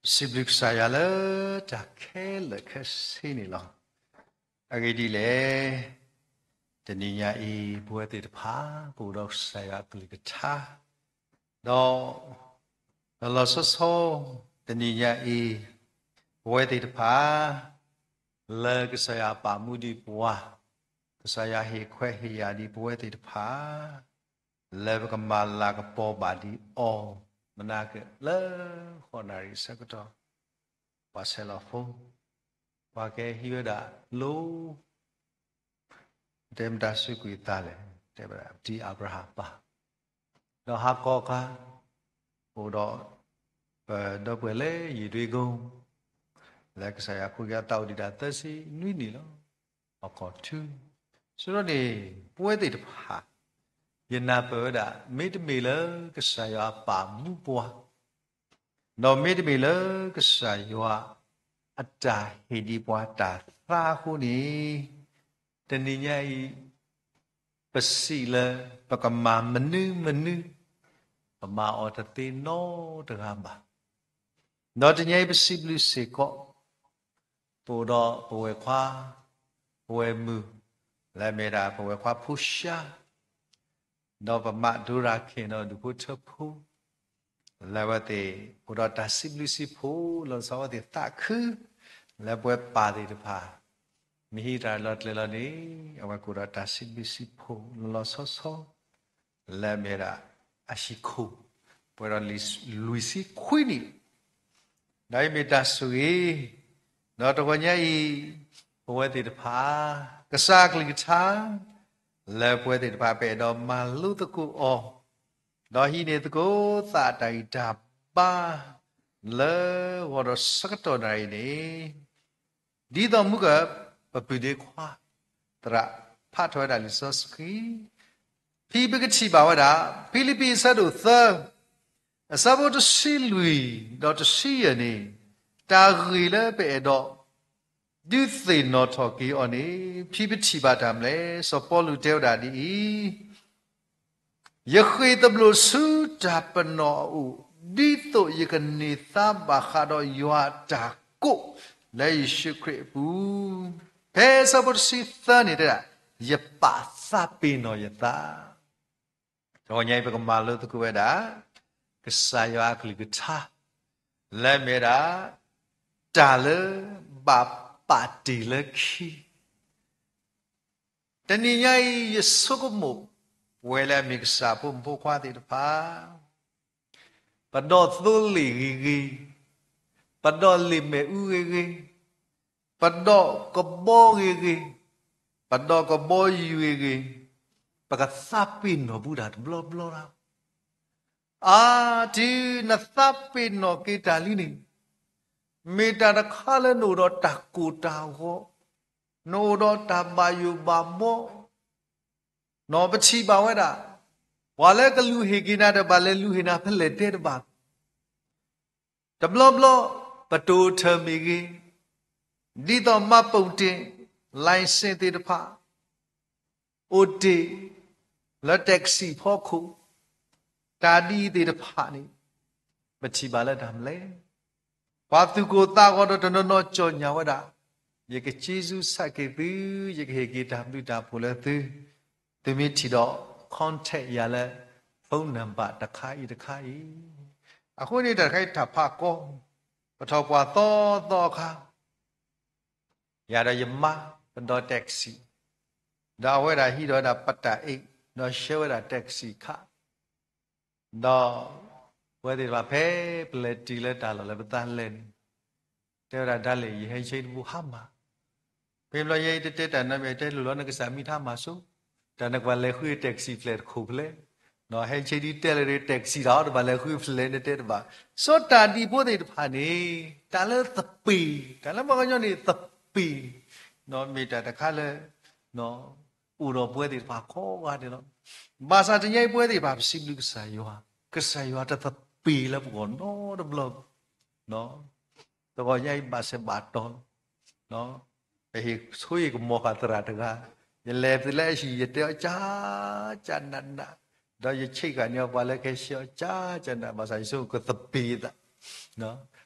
စံးဘျုးကစၢ်ယွၤလၢတၢ်ခဲလၢာ်ခဲဆ့န့ၣ်လီၤ. အဂ့ၢ်ဒ်လဲၣ်, တနံၤညါအံၤ ပဝဲသ့ၣ်တဖၣ် ပအိၣ်ဒီးကစၢ်ယွၤအကလုၢ်ကထါ, ဒီး လီၤလီၤဆီဆီ တနံၤညါအံၤ ပဝဲသ့ၣ်တဖၣ် လၢကစၢ်ယွၤပာ်မူဒံးပှၤ, ကစၢ်ယွၤဟ့ၣ်ခွဲးဟ့ၣ်ယာ်ဒံးပဝဲသ့ၣ်တဖၣ် လၢပကမၤလၤကပီၤဘၣ်ဒံးအီၤ, မနၤကလၢဃိးနၣ်ရံၣ်အဆၢကတီၢ်, ပှၤဆဲးလီၤဖိ, ပှၤကဟံးဝဲဒၣ်လိၤ, တဲမတၤစူးကွံာ်သးလဲၣ်, တဲဝဲဒၣ် ပတံၤအၤဘြၤဟၣ်ပၢ်, ဒီးဟါခီအခါ အိၣ်ဒီး ပဒီပုၢ်ဝဲၢ်လၢယံၤဒွံကိ, လၢကစၢ်ယွၤကိးက့ၤအသးအိၣ်ဒံးဒၣ်သၢဆံနွံနံၣ်လီၤ. ဟီၣ်ခိၣ်ထူ, ဆိဒီးန့ၣ် ပဝဲသ့ၣ်တဖၣ် ယနၢ်ပၢၢ်ဝဲဒၣ် မ့တမ့ၢ်လၢကစၢ်ယွၤအပာ်မူပှၤ, ဒီးမ့တမ့ၢ်လၢကစၢ်ယွၤအတၢ်ဟ့ၣ်ဒံးပှၤတၢ်သါအဃိန့ၣ်, တနံၤညါအံၤ ပစံးလၢ ပကမၤမနုၤမနုၤ, ပမၤအီၤတသ့နီတဂၤဘၣ်. ဒီးတနံၤညါအံၤပစံးဘျုးစ့ၢ်ကီး ပအိၣ်ဒီးပဝဲၢ်ခွါ, ပဝဲၢ်မုၣ်, လၢမ့ၢ်ဒၣ်ပဝဲၢ်ခွါဖိၡါ, ဒီးပမးဒိရၤခ့ၣ်ဒီးဒူၣ်ဖိထၢဖိ, လၢအဝဲသ့ၣ်အိၣ်ဒီးတၢ်စံးဘျုးစံးဖှိၣ် လီၤဆီအဝဲသ့ၣ်သးခု, လၢပဝဲပၢ်သ့ၣ်တဖၣ် မ့ၢ်ဟံးတၢ်လီၤကျဲၤလီၤန့ၣ် အဝဲကအိၣ်ဒီးတၢ်စံးဘျုးစံးဖှိၣ်လီၤလီၤဆီဆီ လၢအမ့ၢ်ဒၣ်အဟံၣ်ခိၣ် ပှဲၤဒီးလွံၢ်ဆံခွံနံၣ်, ဒီးအံၤမ့ၢ်တၢ်ဆိၣ်ဂ့ၤ, ဒီးတဂီၤညါအံၤ ပဝဲသ့ၣ်တဖၣ် ကစၢ်အကလုၢ်ကထါ လၢပဝဲသ့ၣ်တဖၣ်ပအဲၣ်ဒိးမၤလိသကိးအီၤ, ဒီးဟံးန့ၢ်သကိးသးအတၢ်ဂံၢ်တၢ်ဘါ လၢဂီၤဒီးဆၢကတီၢ်နၣ်ရံၣ်န့ၣ် ဒ်သိးမုၢ်က ပပုၢ်ဒ့ခွါ သရၣ်ဖးထီၣ်ဝဲဒၣ်လံာ်စီဆှံ, ဖဲပကထံၣ်ဘၣ်ဝဲဒၣ် ဖံလံးပံးအဆၢဒိၣ်သၢ အဆၢဖိတဆံလွံၢ်ဒီးတဆံယဲၢ်န့ၣ်, တၢ်ဂ့ၢ်လၢပအဲၣ်ဒိး ဒုးသ့ၣ်နီၣ်ထီၣ်က့ၤအီၤန့ၣ် ဖံပထံၣ်ဘၣ်တၢ်မနုၤလဲၣ်. စီၤပီလူးတဲဝဲဒၣ်ဒ်အံၤ, ယဃ့ၢ်သဘျိးဆူတၢ်ပနီၣ်အအိၣ်, ဒ်သိးယကန့ၢ်သါဘၣ်ဃးဒီးယွၤအတၢ်ကိး လၢယ့ၣ်ၡူးခရံာ်အပူၤ, ဖဲအဆၢဖိတဆံသၢန့ၣ်တဲဒၣ်, ယပာ်သးပ့ၤနီၣ်ယသး တဂီၤညါအံၤပကမၤလိသကိးဝဲဒၣ် ကစၢ်ယွၤအကလုၢ်ကထါ လၢအမ့ၢ်ဝဲဒၣ် တၢ်လၢဘၣ်ပာ်တ့ၢ်လၢခံ တနံၤညါအံၤ ယဆိကမိၣ် ပဝဲလၢအမ့ၢ်ကစၢ်ဖိမုၣ်ဖိခွါသ့ၣ်တဖၣ် ပဒီးသိလ့ၣ်ဂ့ၤဂ့ၤ, ပဒီးလ့ၣ်မ့ၣ်အူဂ့ၤဂ့ၤ, ပဒီးကဘီဂ့ၤဂ့ၤ, ပဒီးကဘီယူၤဂ့ၤဂ့ၤ, ပကသးပ့ၤနီၣ်ဘူးတၢ်တဘျီဘျီလီၤ. အါ တုၤနသးပ့ၤနီၣ်က့ၤတၢ်လံန့ၣ် မ့ၢ်တၢ်တခါလၢနအိၣ်ဒီးတၢ်ကိၢ်တၢ်ဂီၤ, နအိၣ်ဒီးတၢ်ဘၣ်ယိၣ်ဘၣ်ဘီ, နီၢ်ပထံၣ်ဘၣ်ဝဲဒၣ် ပှၤလၢကလူၤဟ့ၣ်က့ၤနၤဒီး ဘၣ်လဲၤလူၤဟ့ၣ်နၤဖဲလဲၣ်တဲတဘၣ် တဘျီဘျီ ပတိၤထၢၣ်မ့ၢ်ဂ့ၤ, ဒ်သိးမှတ်ပုံတင် license သ့ၣ်တဖၣ် အိၣ်တ့ၢ် လၢတၢ်ကစံၣ်ဖီခိၣ်, တၢ်ဒ်အံၤသ့ၣ်တဖၣ်န့ၣ် ပထံၣ်ဘၣ်လၢတၢ်မနုၤလဲၣ်. ပှၤသူၣ်ကိၢ်သးဂီၤဒီးတနီၤနီၤ ကြေညာဝဲဒၣ်, ယကစ့ၢ်ကီးဆၣ်က့ၤသု, ယကဟ့ၣ်က့ၤတၢ်ဘျုးတၢ်ဖှိၣ်လၢသု, သုမ့ၢ်ထံၣ်ဒီး contact ယၤလၢ phone number တခါအံၤတခါအံၤ. အဃိန့ၣ် တၢ်တခါအံၤတၢ်ဖးကီ, ပထီၣ်ပှၢ်သီသီအခါ ယၤဒီးယမါ ပဒီး taxi, ဒီးအဝဲဒၣ်ဟံးဒီးဝဲဒၣ်ပတၢ်အ့ၣ်, ဒီးဆှၢဝဲဒၣ် taxi ခး, ဒီး ပဝဲသ့ၣ်တဖၣ်ဖဲပလဲၤတုၤလၢတၢ်လီၢ်လၢပသးလဲၤန့ၣ်, တဲဝဲဒၣ် darling ယဟဲဆ့တဘိဟါမၢ်, ဖဲဘျီယဲအံၤတတဲတၢ်နီတမံၤ တဲလိၣ်လီၤနကစၢ်မံထါမၤစိ, တၢ်နကဘၣ်လဲၤဃု taxi ဖျဲၣ်တခိၣ်ဖျဲၣ်, ဟဲဆ့ဒ်တဲလၢ taxi တၢ်အီၤတဘၣ်လဲၤဃုဖျဲၣ်နတဲတဘၣ်, စီၤတၢ်ဒ်ဖိသ့ၣ်တဖၣ်န့ၣ် တၢ်လၢသပ့ၤ, တၢ်လၢပှၤကညီန့ၣ်သပ့ၤ, မ့ၢ်တၢ်တခါလၢ အိၣ်ဒီးပဝဲသ့ၣ်တဖၣ်ကိးဂၤဒဲးလီၤ. ဘၣ်ဆၣ်တနံၤအံၤပဝဲသ့ၣ်တဖၣ်ပစံးဘျုးကစၢ်ယွၤ, ကစၢ်ယွၤတသပ့ၤလၢပဂီၢ်နီတဘျီဘၣ်. တဂီၤညါအံၤဘၣ်ဆၢဘၣ်တီၤလီၤ. ပဟ့ၣ်ဆိယကမီၤဃာ်သရၣ်တဂၤ, ယလဲၤသုလၢအဟံၣ် ယတဲအီၤကၢ်ကၢ်နးနး, ဒီးယဆံးဃာ်န့ၢ်အီၤပှၤလၢကဟဲဆှၢအီၤကၢ်ကၢ်နး, ဘၣ်ဆၣ်ယဆိကမိၣ်ကသပ့ၤသး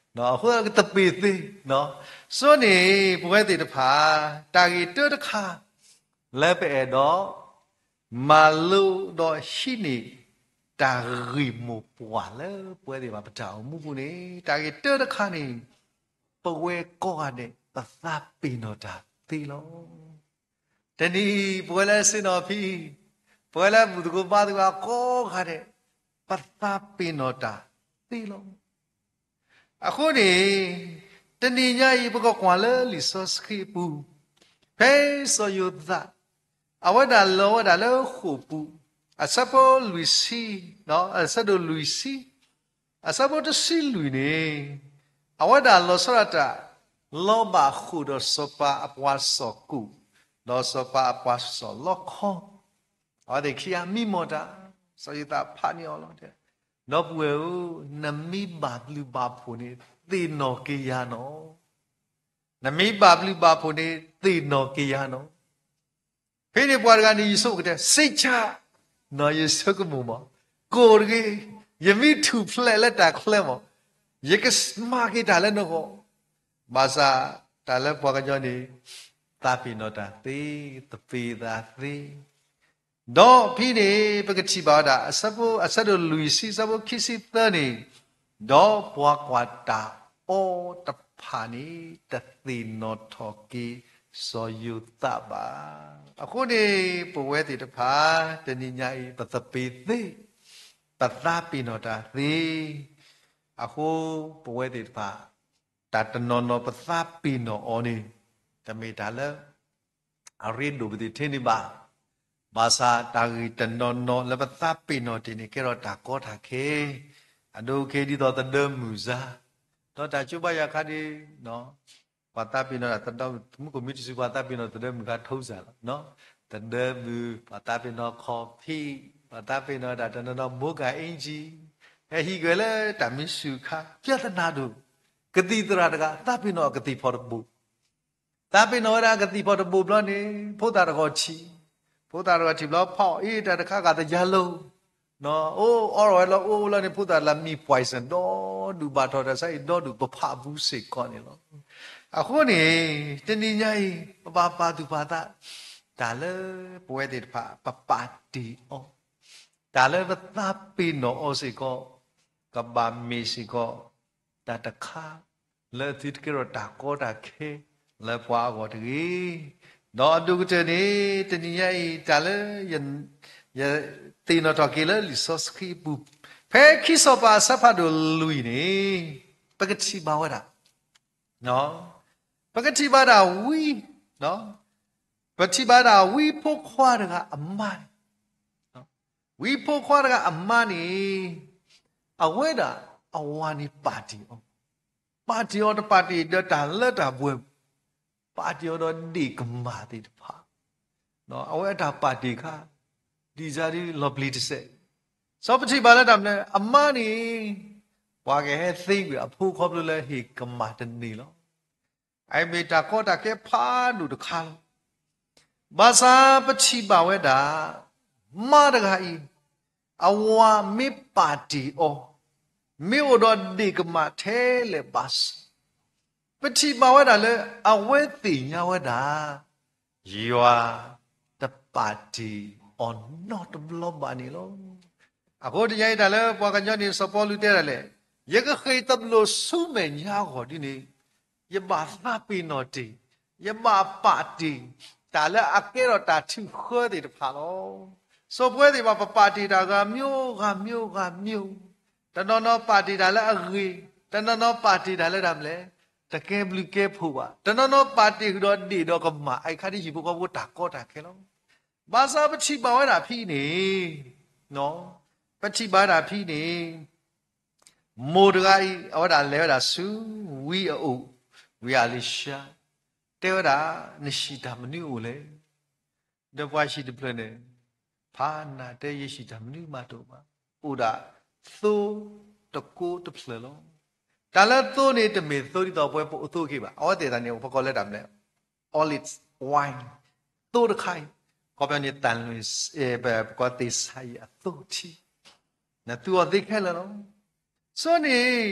အဃိသတးကသပ့ၤသ့, ဆိန့ၣ် ပဝဲသ့ၣ်တဖၣ် တၢ်ဂ့ၢ်တၢတခါ လၢပအဲၣ်ဒိး မၤလိဒီးဟံးန့ၢ် တၢ်ဂ့ၢ်မိၢ်ပှၢ်လၢပဝဲသ့ၣ်တဖၣ်ပတၢ်အိၣ်မူပူၤန့ၣ် တၢ်ဂ့ၢ်တၢတခါန့ၣ် ပဝဲကိးဂၤဒဲး ပသးပ့ၤနီၣ်တၢ်သ့လီၤ. တနံၤအံၤ ပဝဲလၢဆ့ၣ်နီၤဖံ, ပဝဲလၢဘူၣ်သကိးဘါသကိးကိးဂၤဒဲး ပသးပ့ၤနီၣ်တၢ်သ့လီၤ. အဃိန့ၣ် တနံၤညါအံၤ ပကကွၢ်လၢလံာ်စီဆှံအပူၤ, ဖဲစီၤယိၤသး အဝဲဒၣ်လီၤဝဲဒၣ်လၢဃိာ်ပူၤ, အဆၢဖိလွံၢ်ဆံ, အဆၢဒိၣ်လွံၢ်ဆံ, အဆၢဖိတဆံလွံၢ်န့ၣ်, အဝဲဒၣ်လီၤဆီဒၣ်တၢ် လီၤဘၣ်ဃိာ်ဒီးစီၤပၤအပှၤစီၣ်ကိၣ်, ဒီးစီၤပၤအပှၤစီၣ်လီခီ, အဝဲသ့ၣ်ခံဂၤမံမီၢ်တၢ်, စီၤယိၤသးဖးန့ၢ်အီၤလီၤ. ဒီပုၢ်ဝဲၢ်ဧၢ, နမ့ၢ်ဘၣ်ဘျုးဘၣ်ဖှိၣ်န့ၣ် သ့ၣ်နီၣ်က့ၤယၤနီၤ. နမ့ၢ်ဘၣ်ဘျုးဘၣ်ဖှိၣ်န့ၣ် သ့ၣ်နီၣ်က့ၤယၤနီၤ. ဖဲန့ၣ်ပှၤတဂၤန့ၣ် ယဆိကတၢၢ် စ့ၢ်ကီး, ယဆိကမိၣ်မး, ကိၣ်တဂ့ၤ, ယမ့ၢ်ထူၣ်ဖျဲးလၢတၢ်ချၢမး, ယကမၤက့ၤတၢ်လၢနဂီၢ်, ဘၣ်ဆၣ်တၢ်လၢပှၤကညီန့ၣ် သးပ့ၤနီၣ်တၢ်သ့, သပ့ၤသးသ့ ဒီးဖဲန့ၣ် ပကထံၣ်ဘၣ်ဝဲဒၣ် အဆၢဖိ အဆၢဒိၣ်လွံၢ်ဆံ အဆၢဖိခံဆံသၢန့ၣ်, ဒီးပှၤကွၢ်တၢ်အီၤတဖၣ်န့ၣ် တသ့ၣ်နီၣ်ထီၣ်က့ၤစီၤယိၤသးဘၣ်. အဃိန့ၣ် ပဝဲသ့ၣ်တဖၣ် တနံၤညါအံၤ ပသပ့ၤသ့, ပသးပ့ၤနီၣ်တၢ်သ့, အဃိပဝဲသ့ၣ်တဖၣ် တၢ်တနီၤနီၤပသးပ့ၤနီၣ်အီၤန့ၣ် တမ့ၢ်တၢ်လၢ အရ့ဒိၣ်ပသ့ၣ်ထဲန့ၣ်ဘၣ်. ဘၣ်ဆၣ်တၢ်ဂ့ၢ်တနီၤနီၤလၢပသးပ့ၤနီၣ်တ့ၢ်န့ၣ် ကဲထီၣ်တၢ်ကီတၢ်ခဲ, အဒိခ့ဒ်သိးသဒၢမုၢ်စါ, ဒီးတၢ်ကၠိဘါယွၤခါဒ် ပှၤသးပ့ၤနီၣ်တၢ်သဒၢမုၢ်, မုၢ်ကမံတစု ပှၤသးပ့ၤနီၣ်သဒၢမုၢ်ခါထိစၢ်လီၤ. သဒၢမုၢ်, ပှၤသးပ့ၤနီၣ်ခီၣ်ဖံး, ပှၤသးပ့ၤနီၣ်တၢ်တနီၤနီၤ ဘိကၣ်အ့ၣ်ကၠံ, ဟဲဟံးကွံာ်လၢတၢ်မံဆူၣ်ခါ, ပျၢ်သနာ်ဒိၣ်, ကသံၣ်သရၣ်တဂၤ သးပ့ၤနီၣ်အကသံၣ်ဖီၣ်တဘိ သးပ့ၤနီၣ်ဝဲဒၣ်ကသံၣ်ဖီၣ်တဘိဘျီန့ၣ် ဖိသၣ်တဂီၤထံၣ်, ဖိသၣ်တဂီၤထံၣ်ဘျီ ဖီၣ်အ့ၣ်တၢ်တခါဂာ်သယါလိၤ, အိၣ်အီၣ်ဝဲလီၤအိၣ်လီၤန့ၣ် ဖိသၣ်လၢမံ poison ဒီဒူၣ် ဘၣ်ထီၣ်တၢ်ဆါအံၤ ဒီဒူၣ်ပဖးဘူးစ့ၢ်ကီးန့ၣ်လီၤ. အဃိန့ၣ် တနံၤညါအံၤ ပဘၣ်ပာ်သူၣ်ပာ်သး တၢ်လၢပဝဲသ့ၣ်တဖၣ် ပပာ်တ့ၢ်အီၤ, တၢ်လၢပသးပ့ၤနီၣ်အီၤစ့ၢ်ကီး ကဘၣ်မ့ၢ်စ့ၢ်ကီး တၢ်တခါ လၢအသုတကဲထီၣ်တၢ်ကီတၢ်ခဲ လၢပှၤအဂီၢ်တဂ့ၤ. ဒီးအဒိၣ်ကတၢၢ်န့ၣ် တနံၤညါအံၤ တၢ်လၢ ယသ့ၣ်နီၣ်ထီၣ်က့ၤလၢလံာ်စီဆှံအပူၤ, ဖဲခံစီၤပၤအဆၢဖးဒိၣ်လွံၢ်န့ၣ် ပကထံၣ်ဘၣ်ဝဲဒၣ်, ပကထံၣ်ဘၣ်ဒၣ်ဝံ, ပထံၣ်ဘၣ်ဒၣ်ဝံဖိခွါတဂၤအမါန့ၣ်, ဝံဖိခွါတဂၤအမါန့ၣ် အဝဲဒၣ်အဝၤန့ၣ်ပာ်တ့ၢ်အီၤ, ပာ်တ့ၢ်အီၤတပာ်တ့ၢ်ဒီးတၢ်လၢတၢ်ပှဲၤ, ပာ်တ့ၢ်အီၤဒီးဒ့ၣ်ကမၢ်သ့ၣ်တဖၣ်, အဝဲအတၢ်ပာ်တ့ၢ်ခါ ဒ်စါဒ်လီၤပျံၤတစဲး, စီၤပထံၣ်ဘၣ်လၢတၢ်မနုၤလဲၣ် အမါန့ၣ် ပှၤကဟဲသ့ကွံာ်အဖိခီဖျိလၢဟ့ၣ်ကမၢ်တန့ၢ်လီၤ. အအံၤမ့ၢ်တၢ်ကီတၢ်ခဲဖးဒိၣ်တခါလီၤ. ဘၣ်ဆၣ်ပထံၣ်ဘၣ်ဝဲဒၣ် မါတဂၤအံၤ အဝၤမ့ၢ်ပာ်တ့ၢ်အီၤ, မ့ၢ်အိၣ်ဒီးဒ့ၣ်ကမၢ်ထဲလဲၣ်ဘၣ်ဆၣ်, ပထံၣ်ဘၣ်ဝဲဒၣ်လၢအဝဲသ့ၣ်ညါဝဲဒၣ် ယွၤတပာ်တ့ၢ်အီၤနီတဘျီဘၣ်န့ၣ်လီၤ. အဃိတနံၤအံၤတၢ်လၢပှၤကညီန့ၣ် စီၤပီလူးတဲဒၣ်လဲာ်, ယကဃ့ၢ်သဘျိၣ်ဆူမဲာ်ညါအဂီၢ်ဒ်န့ၣ်, ယဘၣ်သးပ့ၤနီၣ်တ့ၢ်, ယဘၣ်ပာ်တ့ၢ် တၢ်လၢအကဲထီၣ်တၢ်ထုးဃၢသ့ၣ်တဖၣ်လီၤ. စီၤပဝဲသ့ၣ်ဘၣ်ပပာ်တ့ၢ်တၢ် ဂၤမံၤဂၤမံၤဂၤမံၤ, တနီၤနီၤပာ်တ့ၢ်တၢ်လၢအဂ့ၤ, တနီၤနီၤပာ်တ့ၢ်တၢ်လၢတၢ်မနုၤလဲၣ် တကဲဘျုးကဲဖှိၣ်ဘၣ်, တနီၤနီၤပာ်တ့ၢ်ဃုာ်ဒီးဒ့ၣ်ဒီးကမၢ်, အအံၤခါဒ်ဟံၣ်ဖိဃီဖိတၢ်ကီတၢ်ခဲလီၤ. ဘၣ်ဆၣ်ပထံၣ်ဘၣ်ဝဲဒၣ်ဖဲအံၤန့ၣ်, ပထံၣ်ဘၣ်ဝဲဒၣ်ဖဲအံၤန့ၣ်, မိၢ်တဂၤအံၤ အဝဲဒၣ်လဲၤဝဲဒၣ်ဆူဝံအအိၣ်, ဝံအလံၤၡါ, တဲဝဲဒၣ်, နဟံၣ်တၢ်မနုၤအိၣ်လဲၣ်. ဒီးပှၤဟံၣ်တဖျၢၣ်န့ၣ်, ဖးနၤတဲ ယဟံၣ်တၢ်မနုၤမးတအိၣ်ဘၣ်, အိၣ်ဒၣ်သိတကိးတဖျၢၣ်လီၤ. တၢ်လၢသိန့ၣ် တမ့ၢ်သိဒ်သိးပဝဲပအိၣ်သိအံၤဘၣ်, အဝဲသ့ၣ်တဖၣ်န့ၣ် ပကိးလၢတၢ်မနုၤလဲၣ် olive oil, သိတခါအံၤ, ခီပညီန့ၣ် သံလွင်, ပကိးသ့ၣ်စၤယံးအသိထံ, နသူအီၤသ့ခဲလၢာ်လီၤ. ဆိန့ၣ်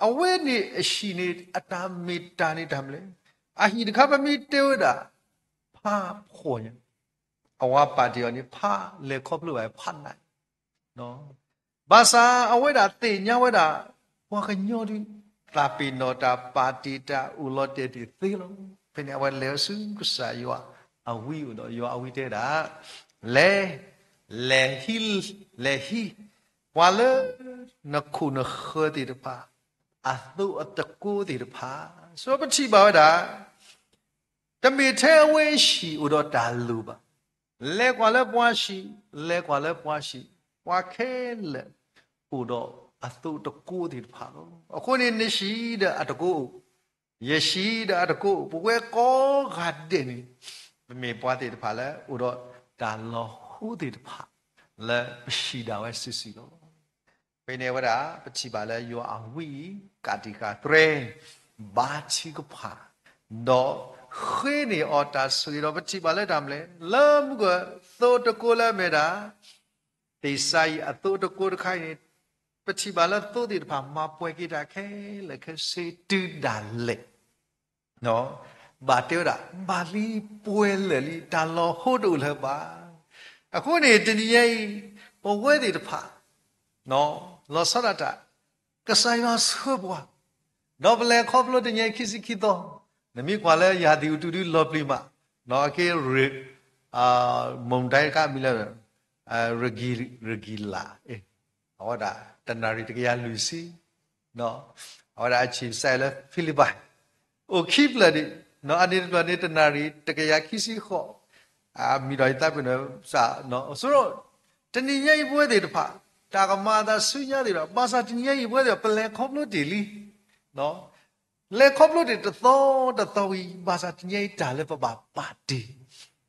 အဝဲန့ၣ်အဟံၣ်န့ၣ် အတၢ်မ့ၢ်တၢ်န့ၣ်တၢ်မနုၤလဲၣ်. အဟံၣ်တခါ ပမ့ၢ်တဲဝဲဒၣ် ဖးဖှီၣ်ညါ, အဝၤပာ်တ့ၢ်အီၤန့ၣ် ဖးလဲၤခီဖျိဘၣ်ဖးနး ဘၣ်ဆၣ်အဝဲဒၣ်သ့ၣ်ညါဝဲဒၣ် ပှၤကညီဒုး သးပ့ၤနီၣ်တၢ် ပာ်တ့ၢ်တၢ် အိၣ်လီၤတဲာ်တ့ၢ်သ့လီၤ. ဖဲန့ၣ် အဝဲလဲၤဆူကစၢ်ယွၤအဝံအိၣ်ဒီး ယွၤအဝံတဲဒၣ်, လဲၤ, လဲၤဟံး, လဲၤဟံး ပှၤလၢနခိၣ်နဃၢၤသ့ၣ်တဖၣ် အသိးအတကိးသ့ၣ်တဖၣ်. ဆိပထံၣ်ဘၣ်ဝဲဒၣ် တမ့ၢ်ထဲအဝဲအဟံၣ်အိၣ်ဒီးတၢ်လိၣ်ဘၣ်. လဲၤကွၢ်လၢပှၤဟံၣ်, လဲၤကွၢ်လၢပှၤဟံၣ်, ပှၤခဲလၢာ်အိၣ်ဒီးအသိးတကိးသ့ၣ်တဖၣ်လီၤ. အဃိန့ၣ် နဟံၣ်ဒီးအတကိးအိၣ်, ယဟံၣ်ဒီးအတကိးအိၣ်, ပဝဲကိးဂၤဒဲးန့ၣ် ပမ့ၢ်ပှၤသ့ၣ်တဖၣ်လၢအိၣ်ဒီးတၢ်လီၤဟိသ့ၣ်တဖၣ် လၢပဟံၣ်ဒၣ်ဝဲစုာ်စုာ်လီၤ. ဖဲန့ၣ်ဝဲဒၣ် ပထံၣ်ဘၣ်လၢယွၤအဝံအံၤ ကးတံာ်ဃာ်သရဲ ဘါထုကဖၣ်, ဒီးဃ့န့ၢ်အီၤတၢ်ဆိၣ်ဂ့ၤဒီး ပထံၣ်ဘၣ်လၢတၢ်မနုၤလဲၣ်, လၢမူကသိးတကိးလၢအမ့ၢ်ဒၣ် သ့ၣ်စၤယံးအသိးတကိးတခါအံၤန့ၣ်, ပထံၣ်ဘၣ်လၢသိသ့ၣ်တဖၣ် မၤပှဲၤက့ၤတၢ်ခဲလၢာ်ခဲဆ့တုၤဒၣ်လဲာ် ဘၣ်တဲဝဲဒၣ် ဘၣ်လံပှဲၤလၢာ်လံ တၢ်လီၤဟိတအိၣ်လၢၤဘၣ်. အဃိန့ၣ် တနံၤညါအံၤ ပဝဲသ့ၣ်တဖၣ် လီၤဆီဒၣ်တၢ် ကစၢ်ယွၤဆှၢပှၤ, ဒီးပလဲၤခီဖျိတနံၤညါအံၤ ခံဆံခံသီ, နမ့ၢ်ကွၢ်လၢယၤသံၣ်အူတူၢ်ဒုလီၤပျံၤမး, အက့ မုန်တိုင်းတခါအမံၤလၢ ရဂံလး, အဝဲဒၣ် တနၣ်ရံၣ်တကယၤလွံၢ်ဆံ, အဝဲဒၣ်အဆံးစဲလၢ ဖံလံးပံး, အိၣ်ခံဖျၢၣ်ဒံး, အန့ၣ်တဖျၢၣ်န့ၣ် တနၣ်ရံၣ်တကယၤခံဆံဃိး, အမံၤဒီးယသးပ့ၤနီၣ်စး, ဆိ တနံၤညါအံၤပဝဲသ့ၣ်တဖၣ် တၢ်ကမၤအသးဆူညါသ့ၣ်ဒီး ဘၣ်ဆၣ်တနံၤညါအံၤပဝဲသ့ၣ် ပလဲၤခီဖျိတ့ၢ်လံ လဲၤခီဖျိတ့ၢ်တသီတသီဝံၤ ဘၣ်ဆၣ်တနံၤညါအံၤတၢ်လၢပဘၣ်ပာ်တ့ၢ်,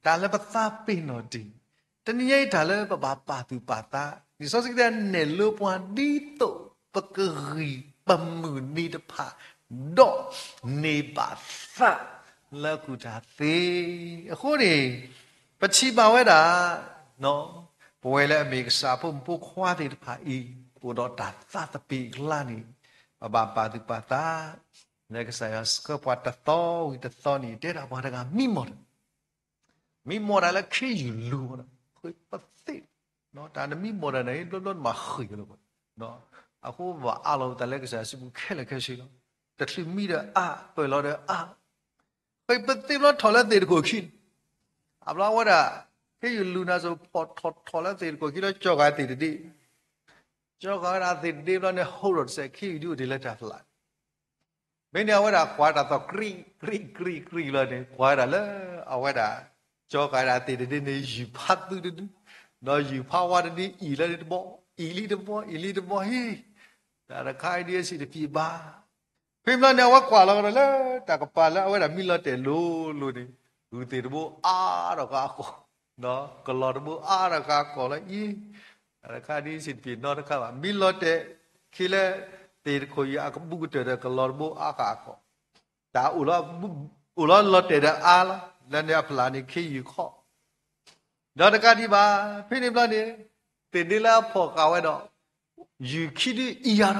တၢ်လၢပသးပ့ၤနီၣ်တ့ၢ်, တနံၤညါအံၤတၢ်လၢပဘၣ်ပာ်သူၣ်ပာ်သး, လံာ်စီဆှံတဲ နဲၣ်လိပှၤဒ်သိးပကဂံၢ်ပမုၢ်နံၤတဖၣ် ဒီးန့ၢ်ဘၣ်သး လၢအကူၣ်တၢ်သ့. အဃိန့ၣ် ပထံၣ်ဘၣ်ဝဲဒၣ် ပဝဲလၢအမ့ၢ်ကစၢ်ဖိမုၣ်ဖိခွါသ့ၣ်တဖၣ်အံၤ အိၣ်ဒီးတၢ်သးသပ့ၤအကျါန့ၣ် ပဘၣ်ပာ်သူၣ်ပာ်သး လၢကစၢ်ယွၤဆှၢပှၤတသီဝံၤတသီန့ၣ် တဲဒၣ်ပှၤတဂၤမံမီၢ်တၢ်, မံမီၢ်တၢ်လၢခ့ယုၢ်လူၤ, ဃ့ပသ့ၣ်, တၢ်နမံမီၢ်တၢ်န့ၣ် ဘျီဘျီနဘၣ်ဃ့ၢ်လီၤ, အဃိပဘၣ်အးလီၤပသးလၢကစၢ်ယွၤစုပူၤခဲလၢာ်ခဲဆ့လီၤ. တချုးမံဒီးအါ, ပၢၢ်လီၤဒီးအါ, ဃ့ပသ့ၣ်ဘျီထီၣ်လၢသ့ၣ်တခိၣ်ခံန့ၣ်, အဘျီဝဲဒၣ် ခ့ယုၢ်လူၤနၤစိၤ ဖီၣ်ထီၣ်ထီၣ်လၢသ့ၣ်တခိၣ်ခံလၢ ကၠီဃာ်သ့ၣ်တဒ့, ကၠီဃာ်ဝဲဒၣ်သ့ၣ်တဒ့ဘျီန့ၣ် ဟိဒီးတစဲး ခ့ယုၢ်ဒုအိၣ်တ့ၢ်လၢတၢ်ဖျး မ့ၢ်န့ၣ်အဝဲဒၣ်ကွၢ်တၢ်သီၣ် ကြံၣ်ကြံၣ်ကြံၣ်ကြံၣ်လီၤန့ၣ် ကွၢ်ဝဲဒၣ်လၢ အဝဲဒၣ် ကၠီဃာ်ဝဲဒၣ်သ့ၣ်တဒ့န့ၣ် ယုၢ်ဖးသုတဒု, ဒီးယုၢ်ဖးဝါတဒု အံၣ်လၢန့ၣ်တဘီ, အံၣ်လံတဘီ အံၣ်လံတဘီဟံၣ်, တၢ်တခါအံၤဒ်အစံးတဖံးဘၣ်. ဖဲန့ၣ်ဘျီန့ၣ် အဝဲကွၢ်လီၤဒီးလၢတၢ်ကပၤလၢအဝဲဒၣ်မံလီၤတဲာ်လိၤလိၤန့ၣ် ဂုၢ်သ့ၣ်တဘိအါထီၣ်ဃာ်အကီၢ်, ကလီၤတဘိအါထီၣ်ဃာ်အကီၢ်လၢအံၤ, တၢ်တခါဒ်စံးတဖံးနီတခါဘၣ်. မံလီၤတဲာ်ခံလၢ သ့ၣ်တခိၣ်အံၤအကဘူၣ်ကတၢၢ်ဒီး ကလီၤတဘိအါဃာ်အကီၢ်, တၢ်အိၣ်လီၤ အိၣ်လီၤလီၤတဲာ်ဒီးအါလီၤ, လၢန့ၣ်အဖျးန့ၣ် ခ့ယုၢ်ခီၣ် ဒီးတကးဒံးဘၣ်, ဖဲန့ၣ်ဘျီန့ၣ် သ့ၣ်ဒ့လၢအဖီၣ်ဃာ်ဝဲဒီး ယုၢ်ခံဒုအံၣ်ယၤဒီး ဒီး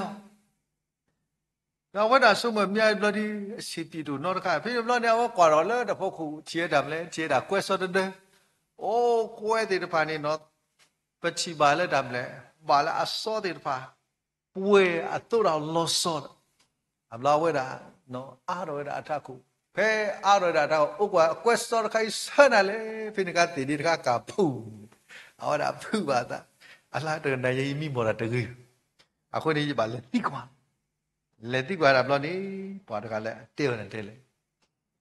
အဝဲဒၣ်ဆိကမိၣ်မ့ၢ်ဘျီဒ် အဆံးပံးတအိၣ်နီတခါ. ဖဲန့ၣ်ဘျီန့ၣ် အဝဲကွၢ်ထီၣ်လၢတၢ်ဖီခိၣ် ထံၣ်ဝဲတၢ်မနုၤလဲၣ်, ထံၣ်ဝဲဒၣ်ကွဲစီတဒၢ, အိၣ်ကွဲသ့ၣ်တဖၣ်န့ၣ် ပထံၣ်ဘၣ်လၢတၢ်မနုၤလဲၣ်, ဘၣ်လၢအစီသ့ၣ်တဖၣ် ပှဲၤအသိးဒီးလီၤစီဒီး အဘျီအဝဲဒၣ် အါထီၣ်ဝဲဒၣ်အထးခိၣ်, ဖဲအါထီၣ်ဝဲဒၣ်အထးခိၣ် အိၣ်ကွၢ်ကွဲစီတခါအံၤဆၢနၤလဲၣ်, ဖဲန့ၣ်အခါသ့ၣ်ဒ့တခါကၢ်ဖုၣ်, အဝဲဒၣ်ဖုၣ်ဘၣ်အသး, အလါတကနၣ်ယဲအံၤမံမီၢ်တၢ်တဂ့ၤ, အဃိန့ၣ်ယဘၣ်လဲၤသံကွၢ်, လဲၤသံကွၢ်ဒၣ်ဘျီန့ၣ် ပှၤတဂၤလၢအတဲဝဲဒၣ်တဲလဲၣ်,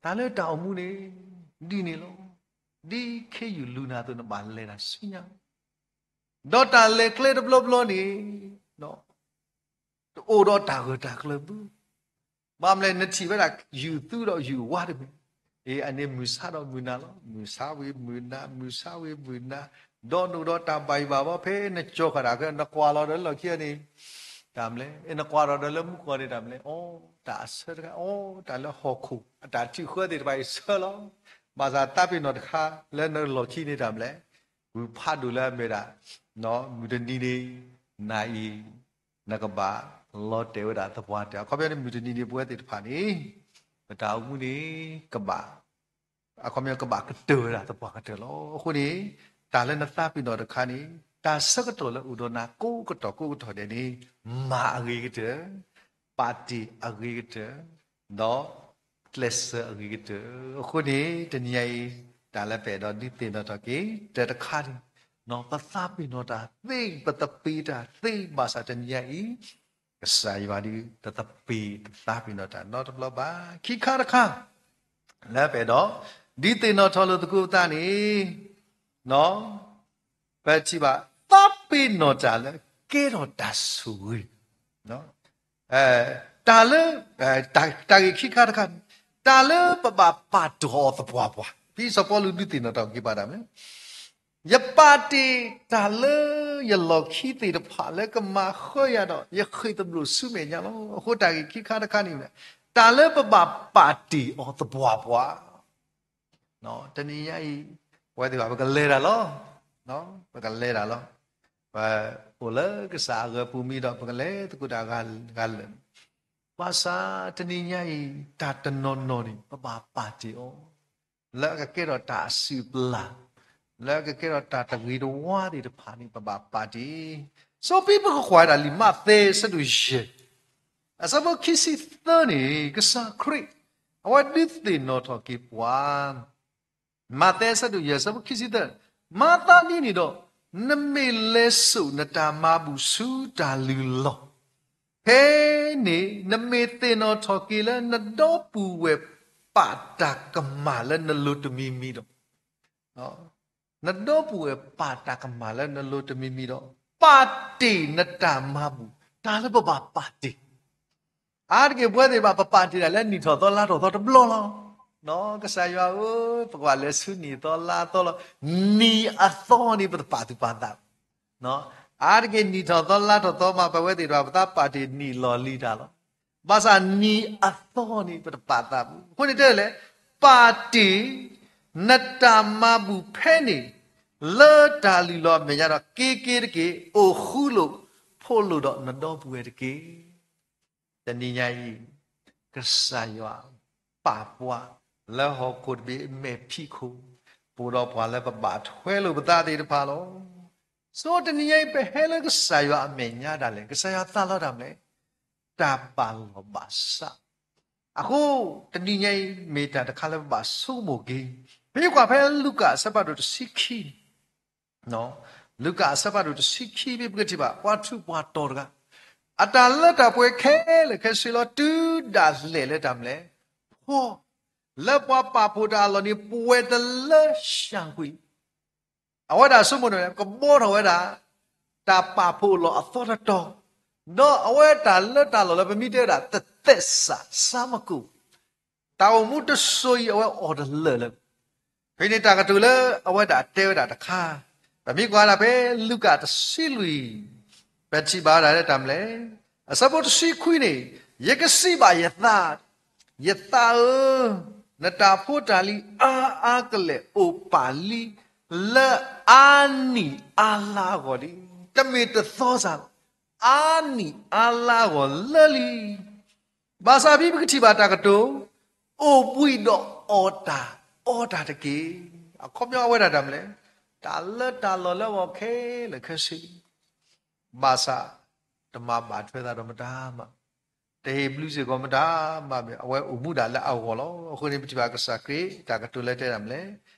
တၢ်လၢတၢ်အိၣ်မူန့ၣ် ဒ်န့ၣ်လီၤ, ဒ်ခ့ယုၢ်လူၤနၤအသိး နဘၣ်လဲၤတၢ်ဆူညါ ဒီးတၢ်လဲၤကျဲတဘျီဘျီန့ၣ် တအိၣ်ဒီးတၢ်ဂၢၢ်တၢ်ကျၢၤဘၣ်. ဘၣ်မနုၤလဲၣ် နထံၣ်ဝဲဒၣ်ယုၢ်သူဒီးယုၢ်ဝါတမံၤ, အန့ၣ်မုၢ်ဆါဒီးမုၢ်နၤလီၤ, မုၢ်ဆါဝံၤမုၢ်နၤ, မုၢ်ဆါဝံၤမုၢ်နၤ, ဒီးနအိၣ်ဒီးတၢ်ဘၣ်ယိၣ်ဘၣ်ဘီ ဖဲနကၠီၤဃာ်တၢ်ခဲ နကွၢ်လီၤဒီးလီၢ်ခံန့ၣ် တၢ်မနုၤလဲၣ်, နကွၢ်လီၤဒီးလၢမူကီၢ်န့ၣ် တၢ်မနုၤလဲၣ်, အိ တၢ်အဆၢတခါ, အိ တၢ်လၢဟီၣ်ခိၣ်အတၢ်ထုးဃၢသ့ၣ်တဖၣ်အံၤဆၢလီၤ. ဘၣ်ဆၣ်သးပ့ၤနီၣ်တခါလၢနလီၢ်ခံန့ၣ် တၢ်မနုၤလဲၣ်, ဂုၢ်ဖးဒိၣ်လၢအမ့ၢ်ဒၣ် မုၢ်တနံၤန့ၣ် နၤအံၤ နကဘၣ် လီၤတဲာ်ဝဲဒၣ်သပှၢ်တၢၢ်. အခီပညီန့ၣ် မုၢ်တနံၤန့ၣ် ပဝဲသ့ၣ်တဖၣ်န့ၣ် ပတၢ်အိၣ်မူန့ၣ် ကဘၣ် အခီပညီကဘၣ်ကတၢၢ်ဝဲဒၣ်သပှၢ်ကတၢၢ်လီၤ. အဃိန့ၣ် တၢ်လၢနသးပ့ၤနီၣ်တခါန့ၣ် တၢ်ဆၢကတီၢ်လၢအိၣ်ဒီးနၤကိးကတီၢ်ကိးကတီၢ်ဒဲးန့ၣ် မၤအဂ့ၤကတၢၢ်, ပာ်တ့ၢ်အဂ့ၤကတၢၢ်, ဒီးကျဲးစၢးအဂ့ၤကတၢၢ်. အဃိန့ၣ် တနံၤညါအံၤ တၢ်လၢပအဲၣ်ဒိးဒုးသ့ၣ်နီၣ်ထီၣ်က့ၤ တၢ်တခါန့ၣ် ပသးပ့ၤနီၣ်တၢ်သ့, ပသပ့ၤတၢ်သ့ ဘၣ်ဆၣ်တနံၤညါအံၤ ကစၢ်ယွၤဒုး တသပ့ၤတသးပ့ၤနီၣ်တၢ်နီတဘျီဘၣ်. ခံခါတခါ လၢပအဲၣ်ဒိး ဒုးသ့ၣ်နီၣ်ထီၣ်လိာ်သကိးပသးန့ၣ် ပထံၣ်ဘၣ် သးပ့ၤနီၣ်တၢ်လၢကဲထီၣ်တၢ်ဆိၣ်ဂ့ၤ, တၢ်လၢ တၢ်ဂ့ၢ်ခံခါတခါန့ၣ် တၢ်လၢပဘၣ်ပာ်တ့ၢ်အီၤသပှၢ်ပှၢ်, ဖဲစီၤပီလူးဒုးသ့ၣ်နီၣ်ထီၣ်က့ၤပှၤဒၣ်မ့ၢ် ယပာ်တ့ၢ်တၢ်လၢယလီၢ်ခံသ့ၣ်တဖၣ်လၢကမၤဃၢယၤဒီး ယဃ့ၢ်သဘျိၣ်ဆူမဲာ်ညါလီၤ. အဃိတၢ်ဂ့ၢ်ခံခါတခါန့ၣ် တၢ်လၢပဘၣ်ပာ်တ့ၢ်အီၤသပှၢ်ပှၢ်, တနံၤညါအံၤ ပဝဲသ့ၣ်တဖၣ် ပကလဲၤတၢ်လီၤ. ပကလဲၤတၢ်လီၤ. ပအိၣ်လၢကစၢ်အဂီၢ်ပူၤမံၤဒီး ပကလဲၤသကိးတၢ်ဂၤလၢာ်. ဘၣ်ဆၣ်တနံၤညါအံၤ တၢ်တနီၤနီၤန့ၣ် ပဘၣ်ပာ်တ့ၢ်အီၤ လၢအကကဲထီၣ်တၢ်အစုၣ်ပလၢ်, လၢအကကဲထီၣ်တၢ်တဂ့ၤတဝါသ့ၣ်တဖၣ်န့ၣ် ပဘၣ်ပာ်တ့ၢ်. စီၤပ့းတရူး ပကကွၢ်ဝဲဒၣ်လံာ်မးသဲ အဆၢဒိၣ်ယဲၢ် အဆၢဖိခံဆံသၢန့ၣ် ကစၢ်ခရံာ် အဝဲဒုးသ့ၣ်နီၣ်ထီၣ်က့ၤပှၤ, မးသဲ အဆၢဒိၣ်ယဲၢ် အဆၢဖိခံဆံသၢ, မၤသးဒ်န့ၣ်ဒီး နမ့ၢ်လဲၤစိာ်နတၢ်မၤဘူၣ်ဆူတၢ်လုၢ်လီၢ် ဖဲန့ၣ် နမ့ၢ်သ့ၣ်နီၣ်ထီၣ်က့ၤလၢနဒီပုၢ်ဝဲၢ်ပာ်တၢ်ကမၣ်လၢနလိၤတမံၤမံၤဒီး, နဒီပုၢ်ဝဲၢ်ပာ်တၢ်ကမၣ်လၢနလိၤတမံၤမံၤဒီး ပာ်တ့ၢ်နတၢ်မၤဘူၣ်, တၢ်လၢပဘၣ်ပာ်တ့ၢ် အါတက့ၢ်ပဝဲသ့ၣ်တဖၣ် ပပာ်တ့ၢ်ဒၣ်လၢနံၣ်ထီၣ်သီလါထီၣ်သီတဘျီလီၤ. ကစၢ်ယွၤဧၢ, ပကွၢ်လဲၤဆူနံၣ်သီလါသီလီၤ. နံၣ်အသီန့ၣ် ပတပာ်သူၣ်ပာ်သး, အါတက့ၢ်နံၣ်ထီၣ်သီလါထီၣ်သီမး ပဝဲသ့ၣ်တဖၣ် ပသးပာ်တ့ၢ်နံၣ်လီၢ်လံၤတၢ်လီၤ. ဘၣ်ဆၣ်နံၣ်အသီန့ၣ် ပတပာ်သးဘူး. အဃိန့ၣ်တဲလဲၣ်, ပာ်တ့ၢ် နတၢ်မၤဘူၣ်ဖဲန့ၣ် လၢတၢ်လုၢ်လီၢ်အမဲာ်ညါဒီး က့ၤက့ၤတက့ၢ်, အိၣ်ဃူလိာ် ဖိးလိာ်ဒီးနဒီပုၢ်ဝဲၢ်တက့ၢ်. တနံၤညါအံၤ ကစၢ်ယွၤပာ်ပှၤလၢဟီၣ်ခိၣ်တဘ့ၣ်အမဲာ်ဖံးခိၣ် ပအိၣ်ဒီးပှၤလၢပဘၣ်ထွဲလိာ်ပသးသ့ၣ်တဖၣ်လီၤ. ဆိတနံၤညါအံၤ ပဟဲလၢကစၢ်ယွၤအမဲာ်ညါဒၣ်လဲာ် ကစၢ်ယွၤသးလီတၢ်မနုၤလဲၣ်, တၢ်ပာ်လီၤဘၣ်ဆၣ်. အဃိ တနံၤညါအံၤ မ့ၢ်တၢ်တခါလၢပဘၣ်ဆိကမိၣ်က့ၤ, ပမ့ၢ်ကွၢ်ဖဲလူၤကၣ်အဆၢဖးဒိၣ်တဆံခံန့ၣ် လူၤကၣ်အဆၢဖးဒိၣ်တဆံခံ ဖဲပကထံၣ်ဘၣ် ပှၤထူးပှၤတီၤတဂၤ အတၢ်လၢတၢ်ပှဲၤခဲလၢာ်ခဲဆ့လီၤ တုၤဒၣ်လဲာ်လၢတၢ်မနုၤလဲၣ်, ဖီ လၢပှၤပာ်ဖှိၣ်တၢ်အလီၢ်န့ၣ် ပှဲၤတလၢရှၣ်ကွံာ် အဝဲဒၣ်ဆိကမိၣ်န့ၣ် ကဘီထီၣ်ဝဲဒၣ် တၢ်ပာ်ဖှိၣ်အလီၢ်အသီတတီၤ, ဒီးအဝဲတၢ်လၢတၢ်လီၢ်လၢပမ့ၢ်တဲဝဲဒၣ် သသဲးစး ဆါမကိၣ် တၢ်အိၣ်မူတစိၤအံၤ အဝဲအီၣ်တလၢာ်လၢ ဖဲန့ၣ်တၢ်ကတိၤလၢအဝဲဒၣ်တဲဝဲဒၣ်တခါ, ပမ့ၢ်ကွၢ်ဒၣ်ဖဲလူၤကၣ်တဆံလွံၢ်, ပထံၣ်ဘၣ်ဝဲဒၣ်လၢတၢ်မနုၤလဲၣ်, အဆၢဖိတဆံခွံန့ၣ်, ယကစံးဘၣ်ယသး, ယသးဧၢ, နတၢ်ဖိတၢ်လံၤအါအါကလဲာ်အိၣ်ပာ်လံ လၢအါနံၣ်အါလါအဂီၢ်လံ. တမ့ၢ်တသီစၢ်လီၤ, အါနံၣ်အါလါအဂီၢ်လၢာ်လံ. ဘၣ်ဆၣ်ဖဲပကထံၣ်ဘၣ်တၢ်ကတိၤ, အိၣ်ဘှံးဒီးအီၣ်တၢ်အီတၢ်တက့ၢ်. အခီပညီအဝဲဒၣ်တၢ်မနုၤလဲၣ်, တၢ်လၢတၢ်လီၢ်လၢအဂီၢ်ခဲလၢာ်ခဲဆ့လံ, ဘၣ်ဆၣ် တမၤဘၣ်ထွဲသးဒီးမတၤမး, တဟ့ၣ်ဘျုးစ့ၢ်ကီးမတၤမး, အဝဲအိၣ်မူဒၣ်လၢအဂီၢ်လီၤ. အဃိန့ၣ် ပထံၣ်ဘၣ်ကစၢ်ခရံာ်တၢ်ကတိၤလၢတဲဒၣ်မနုၤလဲၣ်,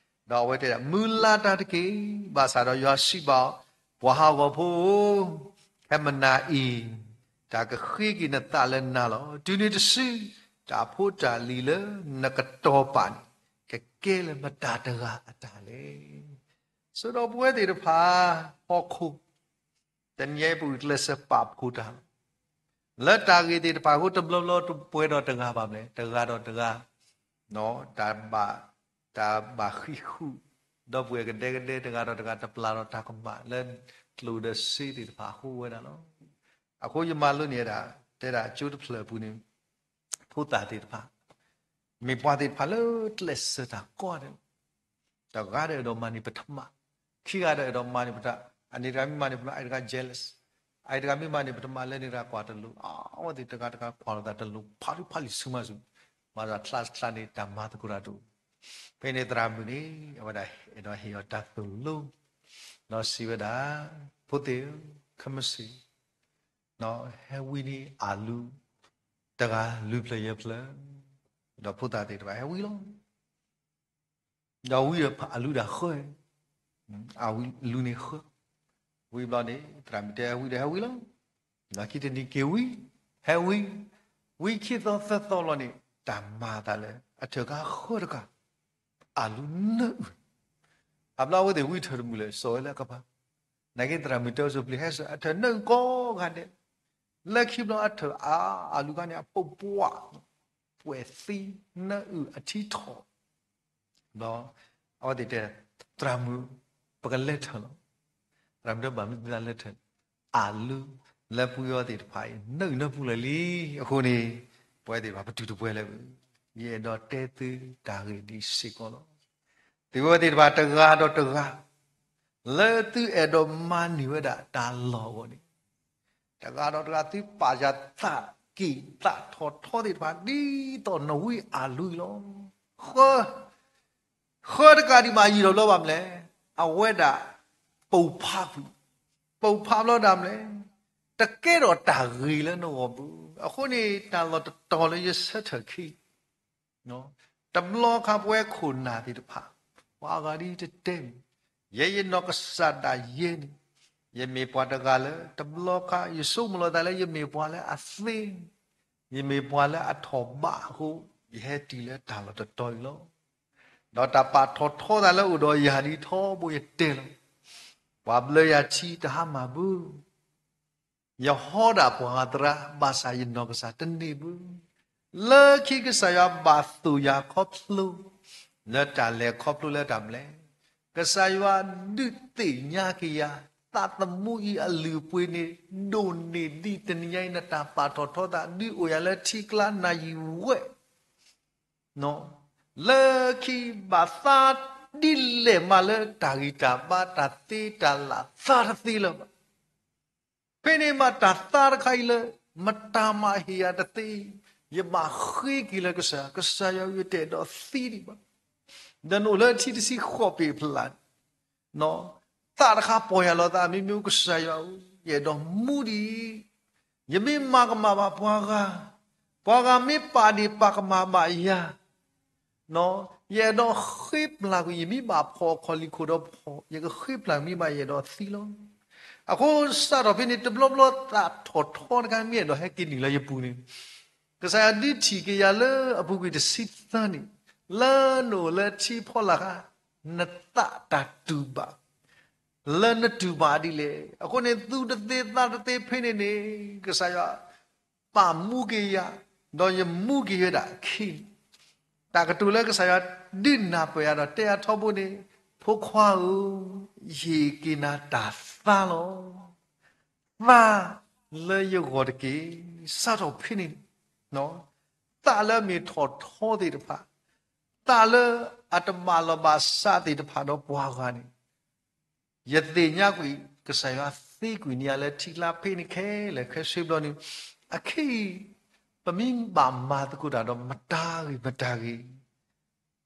ဒီးအဝဲတဲဒၣ် မုၢ်လၢ်တၢ်တက့ၢ်. ဘၣ်ဆၣ်ဒီးယွၤစံးဘၣ်အီၤ, ပှၤဟးဂီၤဖိဧၢ, ခဲမုၢ်နၤအံၤ တၢ်ကဃ့က့ၤနသးလၢနၤလီၤ. တုၤနုၤတစု တၢ်ဖိတၢ်လံၤလၢနကတီၤပာ်န့ၣ် ကကဲလၢမတၤတဂၤအတၢ်လဲၣ်. ဆိဒီးပဝဲသ့ၣ်တဖၣ် ဟီၣ်ခိၣ် တနံၤအံၤပဂုာ်ကျဲးစၢးပာ်ဖှိၣ်တၢ်လီၤ. လၢတၢ်ဂ့ၢ်သ့ၣ်တဖၣ်အဃိ တဘျီဘျီတပှဲၤဒီးတဂၤဘၣ်မနုၤလဲၣ်, တဂၤဒီးတဂၤ တၢ်ဘၣ် တၢ်ဘၣ်ဃံးဃုာ်, ဒီပုၢ်ဝဲၢ်ကဒဲကဒဲ တဂၤဒီးတဂၤ တပျၢ်ဒီးတၢ်ကမၣ်လၢကျိၣ်ဒီးစ့သ့ၣ်တဖၣ်အဃိဝဲဒၣ်လီၤ. အဃိယမၤလိန့ၢ်ဝဲဒၣ် တဲဒၣ်ကၠိတဖျၢၣ်အပူၤန့ၣ် ဖိသၣ်သ့ၣ်တဖၣ် မ့ၢ်ပှၤသ့ၣ်တဖၣ်လၢကျဲးစၢးတၢ်ကိးဂၤဒဲး, တဂၤဒီးအဲၣ်ဒိးမၤန့ၢ်ပထမ, ခံဂၤဒီးအဲၣ်ဒိးမၤန့ၢ်ပတၢ်, အန့ၣ်တဂၤမ့ၢ်မၤန့ၢ်ပတၢ် အဲၣ်တဂၤ jealous, အအံၤတဂၤမ့ၢ်မၤန့ၣ် ပတမၤလၢန့ၣ်တဂၤကွၢ်တလိၤ, အဝဲသ့ၣ်တဂၤတဂၤကွၢ်လိာ်သးတလိၤ ဖးဒိၣ်ဖးလံၤဆူမးဆူ, မၤသးချါချါန့ၣ် တၢ်မၤသကိးတၢ်တအိၣ်. ဖဲန့ၣ်သရၣ်မုၣ်န့ၣ် အဝဲဒၣ်အဲၣ်ဒိးဟ့ၣ်အီၤတၢ်သိၣ်လိ, ဒီးစံးဝဲဒၣ်, ဖိသ့ၣ်ဧၢ, ခဲမုၢ်ဆ့ၣ် ဟဲဝံန့ၢ်အလူ တဂၤလွံၢ်ဖျၢၣ်ယဲၢ်ဖျၢၣ်, ဒီးဖိသၣ်သ့ၣ်တဖၣ်ဟဲဝံလီၤ. ဒီးဝံဒီးအလူဒၣ်ဃၢ, အလူန့ၣ်ဃၢ, ဝံဘျီန့ၣ် သရၣ်မုၣ်တဲဟဲဝံဒီးဟဲဝံလီၤ. ဒီးခံတနံၤက့ၤဝံ, ဟဲဝံ, ဝံခံသီသၢသီလီၤန့ၣ် တၢ်မၤအသးလၢ အထၢၣ်ကါဃၢတကး အလူနၢအုၣ်, အဘျီအဝဲသ့ၣ်ဝံထၢၣ်တမုာ်လၢၤ စိာ်ဝဲလၢအကပၤ, နာ်က့သရၣ်မုၣ်တဲအီၤစိၤပျံၤ ဟဲစိာ် အထၢၣ်နၢအုၣ်ကိးဂၤဒဲး, လၢခံဘျီအထၢၣ်အါ, အလူခါန့ၣ် အပိာ်ပှၢ်, ပှဲၤသံနၢအုၣ်အထံထီၣ် ဒီးအဝဲသ့ၣ်တဲ, သရၣ်မုၣ်, ပကလဲၤထၢၣ်လီၤ. သရၣ်မုၣ်တဲဘၣ်မနုၤသးလဲၤထၢၣ်, အလူလၢပှၤအီၤသ့ၣ်တဖၣ်အံၤ နၢအုၣ်နၢပူၤလၢာ်လံ. အဃိန့ၣ် ပဝဲသ့ၣ်တဖၣ်ပတုာ်တပှဲၤလၢၤ, ယအဲၣ်ဒိးတဲသုတၢ်ဂ့ၢ်ဒ်စ့ၢ်ကီးလီၤ. သုဝဲသ့ၣ်တဖၣ်တဂၤဒီးတဂၤ လၢသုအဲၣ်ဒိးမၤန့ၢ်ဝဲဒၣ်တၢ်လီၢ်အဂီၢ်န့ၣ် တဂၤဒီးတဂၤသုပာ်ယၤသးက့ၣ်သးထီၣ်ထီသ့ၣ်တဖၣ် ဒ်သိးနဝံအလူအံၤလီၤ. ဃၢ, ဃၢတကးဒံးဘၣ်ယံာ်ထီၣ်ဘျီဘၣ်မနုၤလဲၣ်, အဝဲဒၣ်ပိာ်ဖးကွံာ်, ပိာ်ဖးဘျီဒၣ်မနုၤလဲၣ်, တကဲထီၣ်တၢ်ဂ့ၤလၢနဂီၢ်ဘၣ်. အဃိန့ၣ် တၢ်လီၢ်တတီၤလၢယဆၢထၢၣ်ခံ တဘျီခါပဝဲခိၣ်နၢ်သ့ၣ်တဖၣ် ပှၤဂၤဒ်တတဲမံၤ, ယဲယနီၢ်ကစၢ်ဒၣ်ယဲန့ၣ် ယမ့ၢ်ပှၤတဂၤလၢ တဘျီခါ ယဆိကမိၣ်လီၤသးလၢယမ့ၢ်ပှၤလၢအသ့, ယမ့ၢ်ပှၤလၢအထီၣ်ဘးအဃိ ယဟဲတုၤလၢတၢ်လီၢ်တတီၤအံၤလီၤ. ဒီးတၢ်ပာ်ထီၣ်ထီသးလၢအိၣ်ဒီးယၤဒ်ထီဘိယတဲလီၤ. ပှၤဘျၢယၤထံတဟါမၢ်ဘၣ် ယဟီဒၣ်ပှၤဂၤသရၣ် ဘၣ်ဆၣ်ယနီၢ်ကစၢ်တန့ၢ်ဘၣ်. လၢခံကစၢ်ယွၤဘၣ်သိၣ်ယၤခီဖျိ လၢတၢ်လဲၤခီဖျိလၢတၢ်ဘျဲၣ်, ကစၢ်ယွၤဒုးသ့ၣ်ညါက့ၤယၤ သးသမူအံၤအလုၢ်အပှ့ၤန့ၣ် ဒိၣ်န့ၢ်ဒံးတနံၤညါအံၤ နတၢ်ပာ်ထီၣ်ထီသး ဒုးအိၣ်ယၤလၢထံကျါနၤယံာ်ဝဲ လၢခံဘၣ်သးဒ်လဲၣ်မးလၢတၢ်ဂံၢ်တၢ်ဘါ တၢ်သ့တၢ်လၢ် သးတသ့လၢၤဘၣ်. ဖဲန့ၣ်မးတၢ်သးတခါအံၤလၢ မတၤမၤဟ့ၣ်ယၤတသ့, ယဘၣ်ဃ့က့ၤလၢကစၢ်, ကစၢ်ယွၤဧၢ ယတအဲၣ်ဒိးသံဒံးဘၣ်. ဒီးနအိၣ်လၢထံတဆံဃိးပ့ၤဖျၢၣ် သးတခါပီၢ်ယၤလီၤသး မ့မ့ၢ်ကစၢ်ယွၤဧၢ ယအဲၣ်ဒိးမူဒံး, ယမ့ၢ်မၤကမၣ်ဘၣ်ပှၤဂၤ, ပှၤဂၤမ့ၢ်ပာ်ဒ့ၣ်ပာ်ကမၣ်ဘၣ်ယၤ ယအဲၣ်ဒိးဃ့ပျၢ်ကွံာ် ယမ့ၢ်ဘၣ်ဖီၣ်အခီၣ်လံၢ်ခိၣ်ဒီးဖီၣ် ယကဃ့ပျၢ်ကွံာ် မ့ၢ်ဘၣ်ယအဲၣ်ဒိးသံလီၤ. အဃိစးထီၣ်ဖဲန့ၣ် တဘျီဘျီသးထီၣ်ထီတခါ မ့ၢ်အဲၣ်ဒိးဟဲက့ၤနုာ်လၢယပူၤန့ၣ် ကစၢ်ယွၤဒုးထံၣ်က့ၤယၤလၢအပူၤကွံာ်တဆံသၢနံၣ်, လၢနအိၣ်လၢထံဖီလာ်ခါ, နသးတၢ်တူၢ်ဘၣ် လၢနတူၢ်ဘၣ်ဒ်လဲၣ်. အဃိန့ၣ် သူတသ့သးတသ့ဖဲန့ၣ်န့ၣ် ကစၢ်ယွၤ ပာ်မူက့ၤယၤ, ဒီးယမူက့ၤဝဲဒၣ်အခံ, တၢ်ကတိၤလၢကစၢ်ယွၤဒုးနၢ်ပၢၢ်ယၤဒီးတဲယၤထီဘိန့ၣ်, ဖိခွါဧၢ, ယဟ့ၣ်က့ၤနၤတၢ်သါလီၤ. သါလၢယဂီၢ်တက့ၢ်. စးထီၣ်ဖဲန့ၣ်, သးလၢအမ့ၢ်ထီၣ်ထီသ့ၣ်တဖၣ်, သးလၢအတဘၣ်လိာ်ဘၣ်စးသ့ၣ်တဖၣ်ဒီးပှၤဂၤန့ၣ် ယသ့ၣ်ညါကွံာ် ကစၢ်ယွၤသ့ကွံာ်န့ၢ်ယၤလၢထံကျါဖဲန့ၣ်ခဲလၢာ်ခဲဆ့ဘျီန့ၣ်, အခဲအံၤ ပမ့ၢ်ဘၣ်မၤသကိးတၢ်ဒီးမတၤဂ့ၤမတၤဂ့ၤ,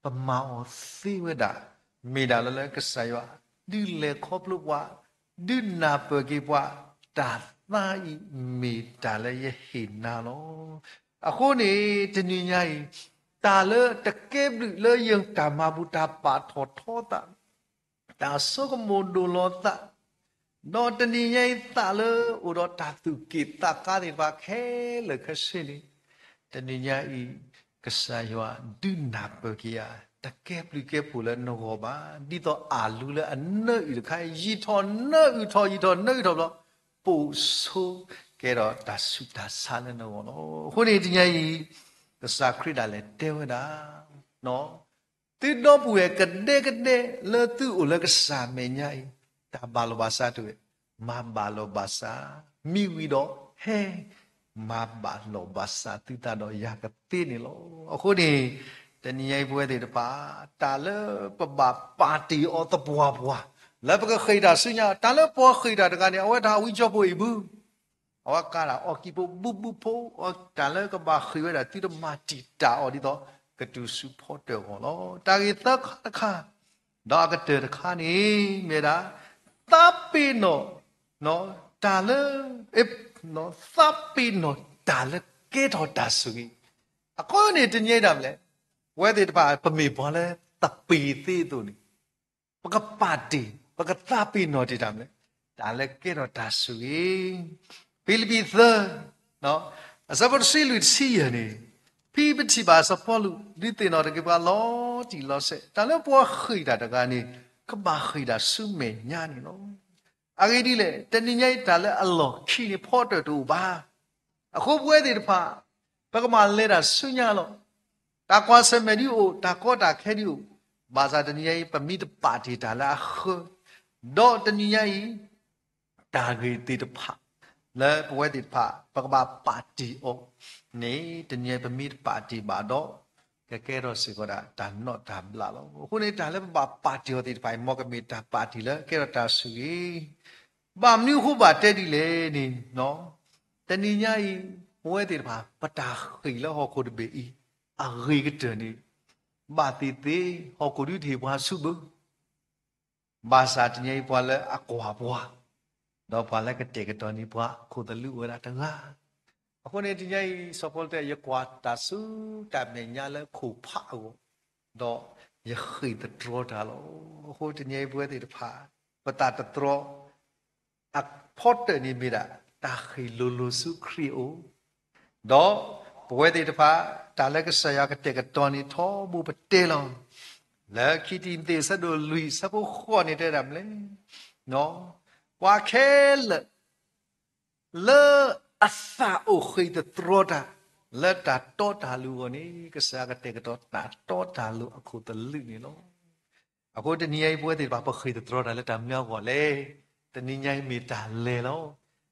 ပမၤအီၤသ့ဝဲဒၣ်, မ့ၢ်ဒၣ်လၢလၢကစၢ်ယွၤ ဒုးလဲၤခီဖျိပှၤ, ဒုးနၢ်ပၢၢ်က့ၤပှၤ, တၢ်သါအံၤမ့ၢ်တၢ်လၢယဟ့ၣ်နၤလီၤ. အဃိန့ၣ် တနံၤညါအံၤ, တၢ်လၢတကဲဘျုးလၢယတၢ်မၤပူၤ တၢ်ပာ်ထီၣ်ထီသး တၢ်ဆိကမိၣ်ဒိၣ်လီၤသး, ဒီးတနံၤညါအံၤသးလၢအိၣ်ဒီးတၢ်သူၣ်က့ၣ်သးကါသ့ၣ်တဖၣ်ခဲလၢာ်ခဲဆ့န့ၣ်, တနံၤညါအံၤ ကစၢ်ယွၤဒုးနၢ်ပၢၢ်က့ၤယၤ, တကဲဘျုးကဲဖှိၣ်လၢနဂီၢ်ဘၣ်, ဒ်သိးအလူလၢအနၢအုၣ်တခါ ယံာ်ထီၣ်နၢအုၣ်ထီၣ် ယံာ်ထီၣ်နၢအုၣ်ထီၣ်ဘျီ, ပိာ်ဆိကဲဒီးတၢ်ဆူးတၢ်ဆါလၢနဂီၢ်လီၤ. အဃိန့ၣ်တနံၤညါအံၤ, ကစၢ်ခရံာ်ဒၣ်လဲာ်တဲဝဲဒၣ် သုဒီပုၢ်ဝဲၢ်ကဒဲကဒဲ လၢသုအိၣ်လၢကစၢ်မဲာ်ညါအံၤ, တၢ်ဘၣ်လိာ်ဘၣ်စးတဝဲ, မၤဘၣ်လိာ်ဘၣ်စး, မံဝံၤဒီးဟဲ, မၤဘၣ်လိာ်ဘၣ်စးသုသးဒီးယၤကသ့န့ၣ်လီၤ. အဃိန့ၣ်, တနံၤညါအံၤပဝဲသ့ၣ်တဖၣ်, တၢ်လၢပဘၣ်ပာ်တ့ၢ်အီၤသပှၢ်ပှၢ်, လၢပကဃ့ၢ်တၢ်ဆူညါ, တၢ်လၢပှၤဃ့ၢ်တၢ်တဂၤန့ၣ် အဝဲတၢ်ဝံကၠိဖိအံၤဘၣ် အဝဲကးတၢ်အီၣ်ကံၢ်ဖိဘူးဘူးဖိ အီၣ်တၢ်လၢကဘၣ်ဃ့ၢ်ဝဲဒၣ် သုတမၤတံာ်တာ်အီၤဒ်သိး ကတုၤဆူဖီတၢၣ်အဂီၢ်လီၤ. တၢ်ဂ့ၢ်သၢခါတခါ ဒီးအကတၢၢ်တခါန့ၣ် မ့ၢ်ဒၣ် သးပ့ၤနီၣ် တၢ်လၢ သးပ့ၤနီၣ်တၢ်လၢကဲထီၣ်တၢ်ဆိၣ်ဂ့ၤ. အခီပညီန့ၣ် တနံၤအံၤဒၣ်လဲာ် ပဝဲသ့ၣ်တဖၣ် ပမ့ၢ်ပှၤလၢသပ့ၤသ့အသိးန့ၣ် ပကပာ်တ့ၢ် ပကသးပ့ၤနီၣ်တ့ၢ်တၢ်မနုၤလဲၣ်, တၢ်လၢကဲထီၣ်တၢ်ဆိၣ်ဂ့ၤ. ဖံလံးပံၤသၢ အဆၢဖိတဆံလွံၢ်တဆံယဲၢ်န့ၣ်, ဖဲပထံၣ်ဘၣ်စီၤပီလူး ဒုးသ့ၣ်နီၣ်ထီၣ်က့ၤပှၤလီၤတံၢ်လီၤဆဲး တၢ်လၢပှၤဃ့ၢ်တၢ်တဂၤန့ၣ် ကဘၣ်ဃ့ၢ်တၢ်ဆူမဲာ်ညါန့ၣ်လီၤ. အဂ့ၢ်ဒ်လဲၣ်, တနံၤညါအံၤ တၢ်လၢအလီၢ်ခံန့ၣ် ဖီတၢၣ်တအိၣ်ဘၣ်. အဃိပဝဲသ့ၣ်တဖၣ် ပကမၤလဲၤတၢ်ဆူညါလီၤ. တၢ်ကွၢ်ဆၢၣ်မဲာ်ဒုးအိၣ်, တၢ်ကီတၢ်ခဲဒုးအိၣ်, ဘၣ်ဆၣ်တနံၤညါအံၤ ပမ့ၢ်တပာ်တ့ၢ်တၢ်လၢအဃၢ, ဒီးတနံၤညါအံၤ တၢ်ဂ့ၢ်သ့ၣ်တဖၣ် လၢပဝဲသ့ၣ်တဖၣ် ပကဘၣ်ပာ်တ့ၢ်အီၤန့ၣ် တနံၤညါအံၤ ပမ့ၢ်တပာ်တ့ၢ်ဘၣ်ဒီး ကကဲထီၣ်စ့ၢ်ကီးဒၣ်တၢ်နီၣ်တၢ်ဘျးလီၤ. အဃိန့ၣ် တၢ်လၢပဘၣ်ပာ်တ့ၢ်အီၤသ့ၣ်တဖၣ်အံၤ မ်ကမ့ၢ်တၢ်ပာ်တ့ၢ်လၢကဲထီၣ်တၢ်ဆိၣ်ဂ့ၤ. ဘၣ်မနုၤအဃိဘၣ်တဲဒ်လဲၣ်န့ၣ်, တနံၤညါအံၤ ပဝဲသ့ၣ်တဖၣ် ပတၢ်ဃ့ၢ်လၢဟီၣ်ခိၣ်တဘ့ၣ်အံၤ အဂ့ၤကတၢၢ်န့ၣ် ဘၣ်သ့ၣ်သ့ၣ် ဟီၣ်ခိၣ်ဒုးတဟ့ၣ်ပှၤဆူဘၢ ဘၣ်ဆၣ်တနံၤညါအံၤ ပှၤလၢအကွၢ်ပှၤ ဒီးပှၤလၢကတဲာ်ကတီၤန့ၢ်ပှၤအခိၣ်သလုးအိၣ်ဝဲဒၣ်တဂၤ. အဃိန့ၣ် တနံၤညါအံၤ စီၤပီလူးတဲ ယကွၢ်တၢ်ဆူတၢ်မဲာ်ညါလၢခိၣ်ဖးအဂီၢ်, ဒီးယဃ့ၢ်သတြီတၢ်လီၤ. အဃိတနံၤညါအံၤ ပဝဲသ့ၣ်တဖၣ် ပတၢ်သတြီ အဖီတၢၣ်န့ၣ်မ့ၢ်ဒၣ် တၢ်ဃ့ၢ်လိၤလိၤဆူခရံာ်အအိၣ်, ဒီးပဝဲသ့ၣ်တဖၣ် တၢ်လၢကစၢ်ယွၤကတဲာ်ကတီၤန့ၣ် ထီဘိပတဲလီၤ. လၢခံတံၤမသ့း အဆၢဒိၣ်လွံၢ် အဆၢဖိဃိးန့ၣ် တဲဒၣ်မနုၤလဲၣ်, ပှၤခဲလၢာ် လၢအသးအိၣ်ဃ့ၢ်သတြီတၢ် လၢတၢ်တီတၢ်လိၤအဂီၢ်န့ၣ် ကစၢ်ယွၤကတဲာ်ကတီၤတၢ်တီတၢ်လိၤအခိၣ်သလုးန့ၣ်လီၤ. အဃိတနံၤညါအံၤ ပဝဲသ့ၣ်တဖၣ် ပဃ့ၢ်သတြီတၢ်လၢတၢ်မနုၤအဂီၢ်လဲၣ်. တနံၤညါအံၤမ့ၢ်တၢ်လဲၤလီၤ.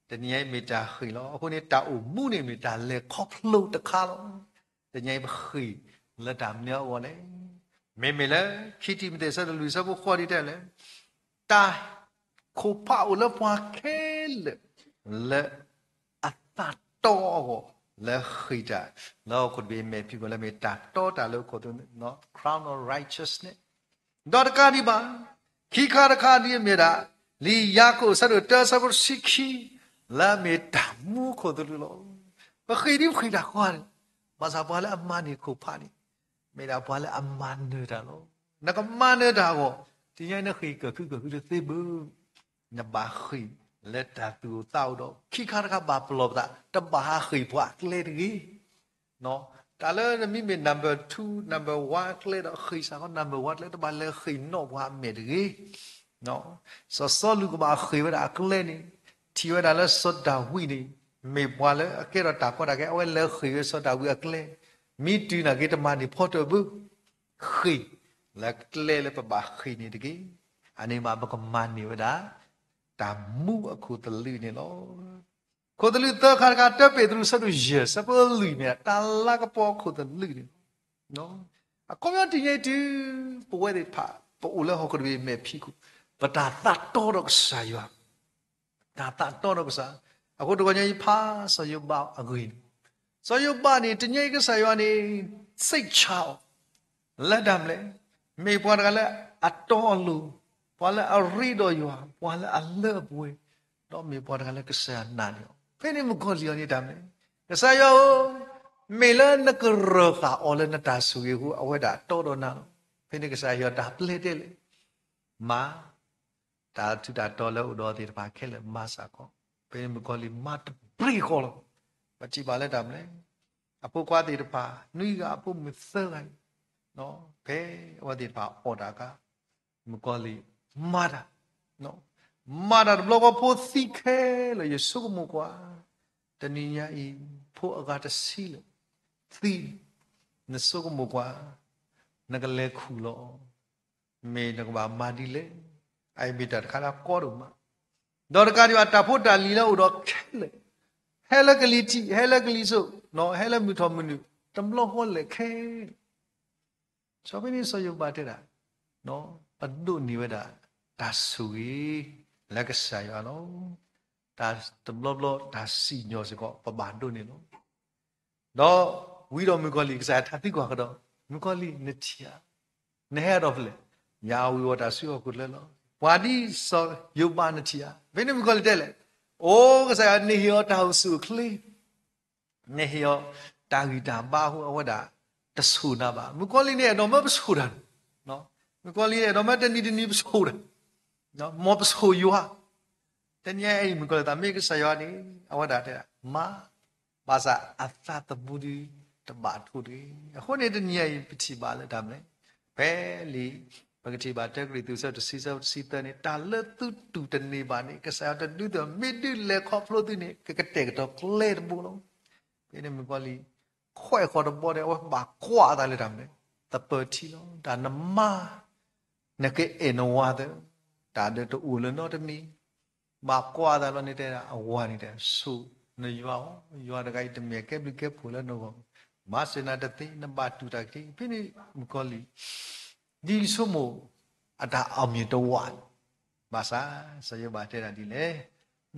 တနံၤညါအံၤမ့ၢ်တၢ်ဃ့ၢ်လီၤ. အဃိန့ၣ် တၢ်အိၣ်မူန့ၣ်မ့ၢ်တၢ်လဲၤခီဖျိတခါလီၤ. တနံၤညါအံၤပဃ့ၢ်လၢတၢ်မနုၤအဂီၢ်လဲၣ်. မ့မ့ၢ်လၢ ခံတံၤမသ့း အဆၢဒိၣ်လွံၢ် အဆၢဖိဃိးန့ၣ် တဲလဲၣ်, တၢ် ခိၣ်ဖးအိၣ်လၢပှၤခဲလၢာ် လၢအသးတီအဂီၢ် လၢဃ့ၢ်တၢ် လၢဟီၣ်ခိၣ်တဘ့ၣ်အမဲာ်ဖံးခိၣ် လၢမ့ၢ်တၢ်တီတၢ်လိၤအခိၣ်သလုး crown of righteousness. ဒီးတကးဒံးဘၣ်, ခံခါတခါဒ်အမ့ၢ်ဒၣ် လံာ်ယၤကိာ် အဆၢဒိၣ်တၢ အဆၢဖိတဆံခံ လၢအမ့ၢ်တၢ်မူအခိၣ်သလုးလီၤ. ပဃ့ၢ်ဒ်ပဃ့ၢ်တၢ်ကိးဂၤဒဲး, ဘၣ်ဆၣ်ပှၤလၢအမၤန့ၢ်ခိၣ်ဖးန့ၣ် မ့ၢ်ဒၣ်ပှၤလၢအမၤနၢၤတၢ်လီၤ. နကမၤနၢၤတၢ်အဂီၢ် တနံၤညါအံၤ နဃ့ၢ်ကၢၢ်ခုကၢၢ်ခုတသ့ဘၣ်. နဘၣ်ဃ့ၢ်လၢတၢ်သူၣ်အိၣ်သးအိၣ်ဒီး ခံခါတခါဘၣ်ပလီၢ်ပသး တဘၣ်ဟးဃ့ၢ်ပှၤအကျဲတဂ့ၤ. တၢ်လၢနမ့မ့ၢ် number two, number one အကျဲဒီး ဃ့ၢ်စ့ၢ်ကီး number one အကျဲ, တဘၣ်လဲၤဃ့ၢ်နီၣ်ပှၤအမဲာ်တဂ့ၤ. စီၤစီလူးကဘၣ်ဃ့ၢ်ဝဲဒၣ်အကျဲန့ၣ်, ထံၣ်ဝဲဒၣ်လၢစီၤဒၤဝံးန့ၣ် မ့ၢ်ပှၤလၢအကဲထီၣ်တၢ်ကီတၢ်ခဲ, အဝဲလဲၤဃ့ၢ်ဝဲစီၤဒၤဝံးအကျဲ, မ့ၢ်တုၤနာ်က့ၤတမၤန့ၢ်ဖီတၢၣ်ဘၣ်. ဃ့ၢ်လၢကျဲလၢပဘၣ်ဃ့ၢ်န့ၣ်တက့ၢ်. အန့ၣ်မး ပကမၤန့ၢ်ဝဲဒၣ် တၢ်မူအခိၣ်သလုးန့ၣ်လီၤ. ခိၣ်သလုးသၢခါတခါ တၢပ့းတရူး အဆၢဒိၣ်ယဲၢ် အဆၢဖိလွံၢ် မ့ၢ်ဒၣ် တၢ်လၤကပီၤအခိၣ်သလုးန့ၣ်လီၤ. အခီပညီတနံၤညါအံၤ တုၤပဝဲသ့ၣ်တဖၣ် ပအိၣ်လၢဟီၣ်ခိၣ်တဘ့ၣ်အမဲာ်ဖံးခိၣ်, ပတၢ်သးတီဒီးကစၢ်ယွၤ, တၢ်သးတီဒီးကစၢ်, အဃိတဂီၤညါအံၤ ဖးစီၤယိၤဘးအဂ့ၢ်န့ၣ်, စီၤယိၤဘးန့ၣ် တနံၤညါအံၤ ကစၢ်ယွၤန့ၣ် စိတ်ချအီၤ လၢတၢ်မနုၤလဲၣ်, မ့ၢ်ပှၤတဂၤလၢအတီအလိၤ, ပှၤလၢအရ့ဒီးယွၤ, ပှၤလၢအလၢအပှဲၤ, ဒီးမ့ၢ်ပှၤတဂၤလၢကစၢ်ယွၤနာ်န့ၢ်အီၤ. ဖဲန့ၣ်မုၣ်ကီၤလံၢ်အီၤန့ၣ်တၢ်မနုၤလဲၣ်, ကစၢ်ယွၤဧၢ, မ့ၢ်လၢနကရၤဃာ်အီၤလၢနတၢ်ဆိၣ်ဂ့ၤအဃိ အဝဲဒၣ်တီဒီးနၤလီၤ. ဖဲန့ၣ်ကစၢ်ယွၤတၢ်ပျဲတဲလဲၣ်, မၤ တၢ်ထူးတၢ်တီၤလၢအိၣ်ဒီးသ့ၣ်တဖၣ်ခဲလၢာ်မၤစ့ၢ်ကီး. ဖဲန့ၣ်မုၣ်ကီၤလံၢ်မၤတဘျီဃီလီၤ. ပထံၣ်ဘၣ်လၢတၢ်မနုၤလဲၣ်, အဖိခွါသ့ၣ်တဖၣ် နွံဂၤ အဖိမုၣ်သၢဂၤအံၤ, ဖဲအဝဲသ့ၣ်တဖၣ်အီၣ်တၢ်အခါ, မုၣ်ကီၤလံၢ်မၤတၢ်, မၤတၢ်တဘျီဃီ ဖိသံခဲလၢာ် ယဆိကမိၣ်ကွၢ်, တနံၤညါအံၤ ဖိအဂၤတဆံလၢာ် သံ, နဆိကမိၣ်ကွၢ်, နကလဲၤခူၣ်လီၤ. မ့ၢ်နကဘၣ်မၤဒ်လဲၣ်. အအံၤမ့ၢ်တၢ်တခါလၢအကီဒိၣ်မး, ဒီးတကးဒံးဘၣ် တၢ်ဖိတၢ်လံၤလၢအိၣ်ဒီးခဲလၢာ်, ဟဲလၢကလံၤထံး, ဟဲလၢကလံၤစိး, ဟဲလၢမုၢ်ထီၣ်မုၢ်နုာ်, တဘျီဃီလဲၣ်ခဲလၢာ်. စီၤဖဲန့ၣ်စီၤယိၤဘးတဲဒၣ်, ပဒိးန့ၢ်ဝဲဒၣ် တၢ်ဆိၣ်ဂ့ၤ လၢကစၢ်ယွၤလီၤ. တၢ်တဘျီဘျီတၢ်စံၣ်ညီၣ်စ့ၢ်ကီး ပဘၣ်ဒိးန့ၢ်လီၤ. ဒီးဝံၤဒီးမုၣ်ကီၤလံၢ် ကစၢ်ယွၤထးသံကွၢ်ကဒီး, မုၣ်ကီၤလံၢ် နထံၣ်ဧါ, နဟဲဒီးဖဲလဲၣ်, ယၤဝံၤဝီၤတၢ်ဆူဟီၣ်ခိၣ်ချၢလီၤ. ပှၤဒ်စီၤယိၤဘးနထံၣ်ဧါ. ဖဲန့ၣ်မုၣ်ကီၤလံၢ်တဲလဲၣ်, အိ ကစၢ်ယွၤ နဟ့ၣ်အီၤတၢ်အိၣ်ဆူၣ်အိၣ်ချ့, နဟ့ၣ်အီၤတၢ်ဂံၢ်တၢ်ဘါအဃိ အဝဲဒၣ်တဆိၣ်နၤဘၣ်. မုၣ်ကီၤလံၢ်န့ၣ် အဲၣ်ဒိးမၢပဆိၣ်တၢ်, မုၣ်ကီၤလံၢ်န့ၣ် အဲၣ်ဒိးမၢတနံၤတနံၤပဆိၣ်တၢ်, မ်ပဆိၣ်ယွၤ, တနံၤအံၤ မုၣ်ကီၤလံၢ်သးမ့ၢ်ကစၢ်ယွၤန့ၣ် အဝဲဒၣ်တဲဒၣ် မၤ, ဘၣ်ဆၣ်အသးသမူဒုးတဘၣ်ထိၣ်တဂ့ၤ. အဃိန့ၣ်တနံၤအံၤ ပထံၣ်ဘၣ်လၢတၢ်မနုၤလဲၣ်, ဖဲလံာ် ပကထံၣ်ဘၣ်တၢကရံၣ်သူး အဆၢတဆံ အဆၢတဆံသၢန့ၣ် တၢ်လၢသုတူၢ်တန့ၢ်ဘၣ်န့ၣ် ကစၢ်ယွၤတဒုးသ့ၣ်ညါ, မ့ၢ်ဒုးလဲၤခီဖျိသုန့ၣ် ကကတဲာ်ကတီၤကျဲတဘိလီၤ. ဖဲန့ၣ်မုၣ်ကီၤလံၢ် ခွဲးဃီၤတဘီန့ၣ် အဝဲဘၣ်ကွၢ်အသးလၢတၢ်မနုၤလဲၣ်, သပၢၤထံလီၤ. တၢ်နမၤ နကအဲၣ်နဝၤသၢ, တၢ်ဒုးတအိၣ်လၢနီတမံၤ, ဘၣ်ကွၢ်အသးလီၤန့ၣ် တဲဒၣ်အဝၤန့ၣ်တဲ ဆိၣ်နယွၤအီၤ, ယွၤတဂၤအံၤတမ့ၢ်အကဲဘျုးကဲဖှိၣ်လၢနဂီၢ်, မၤစၢၤနၤတသ့, နဘၣ်တူၢ်တၢ်ခံ, ဖဲန့ၣ်မုၣ်ကီၤလံၢ် ဒ်ဆိကမိၣ်အတၢ်အီၣ်မ့ၢ်တဝး, ဘၣ်ဆၣ် စီၤယိၤဘးတဲဒၣ်ဒ်လဲၣ်,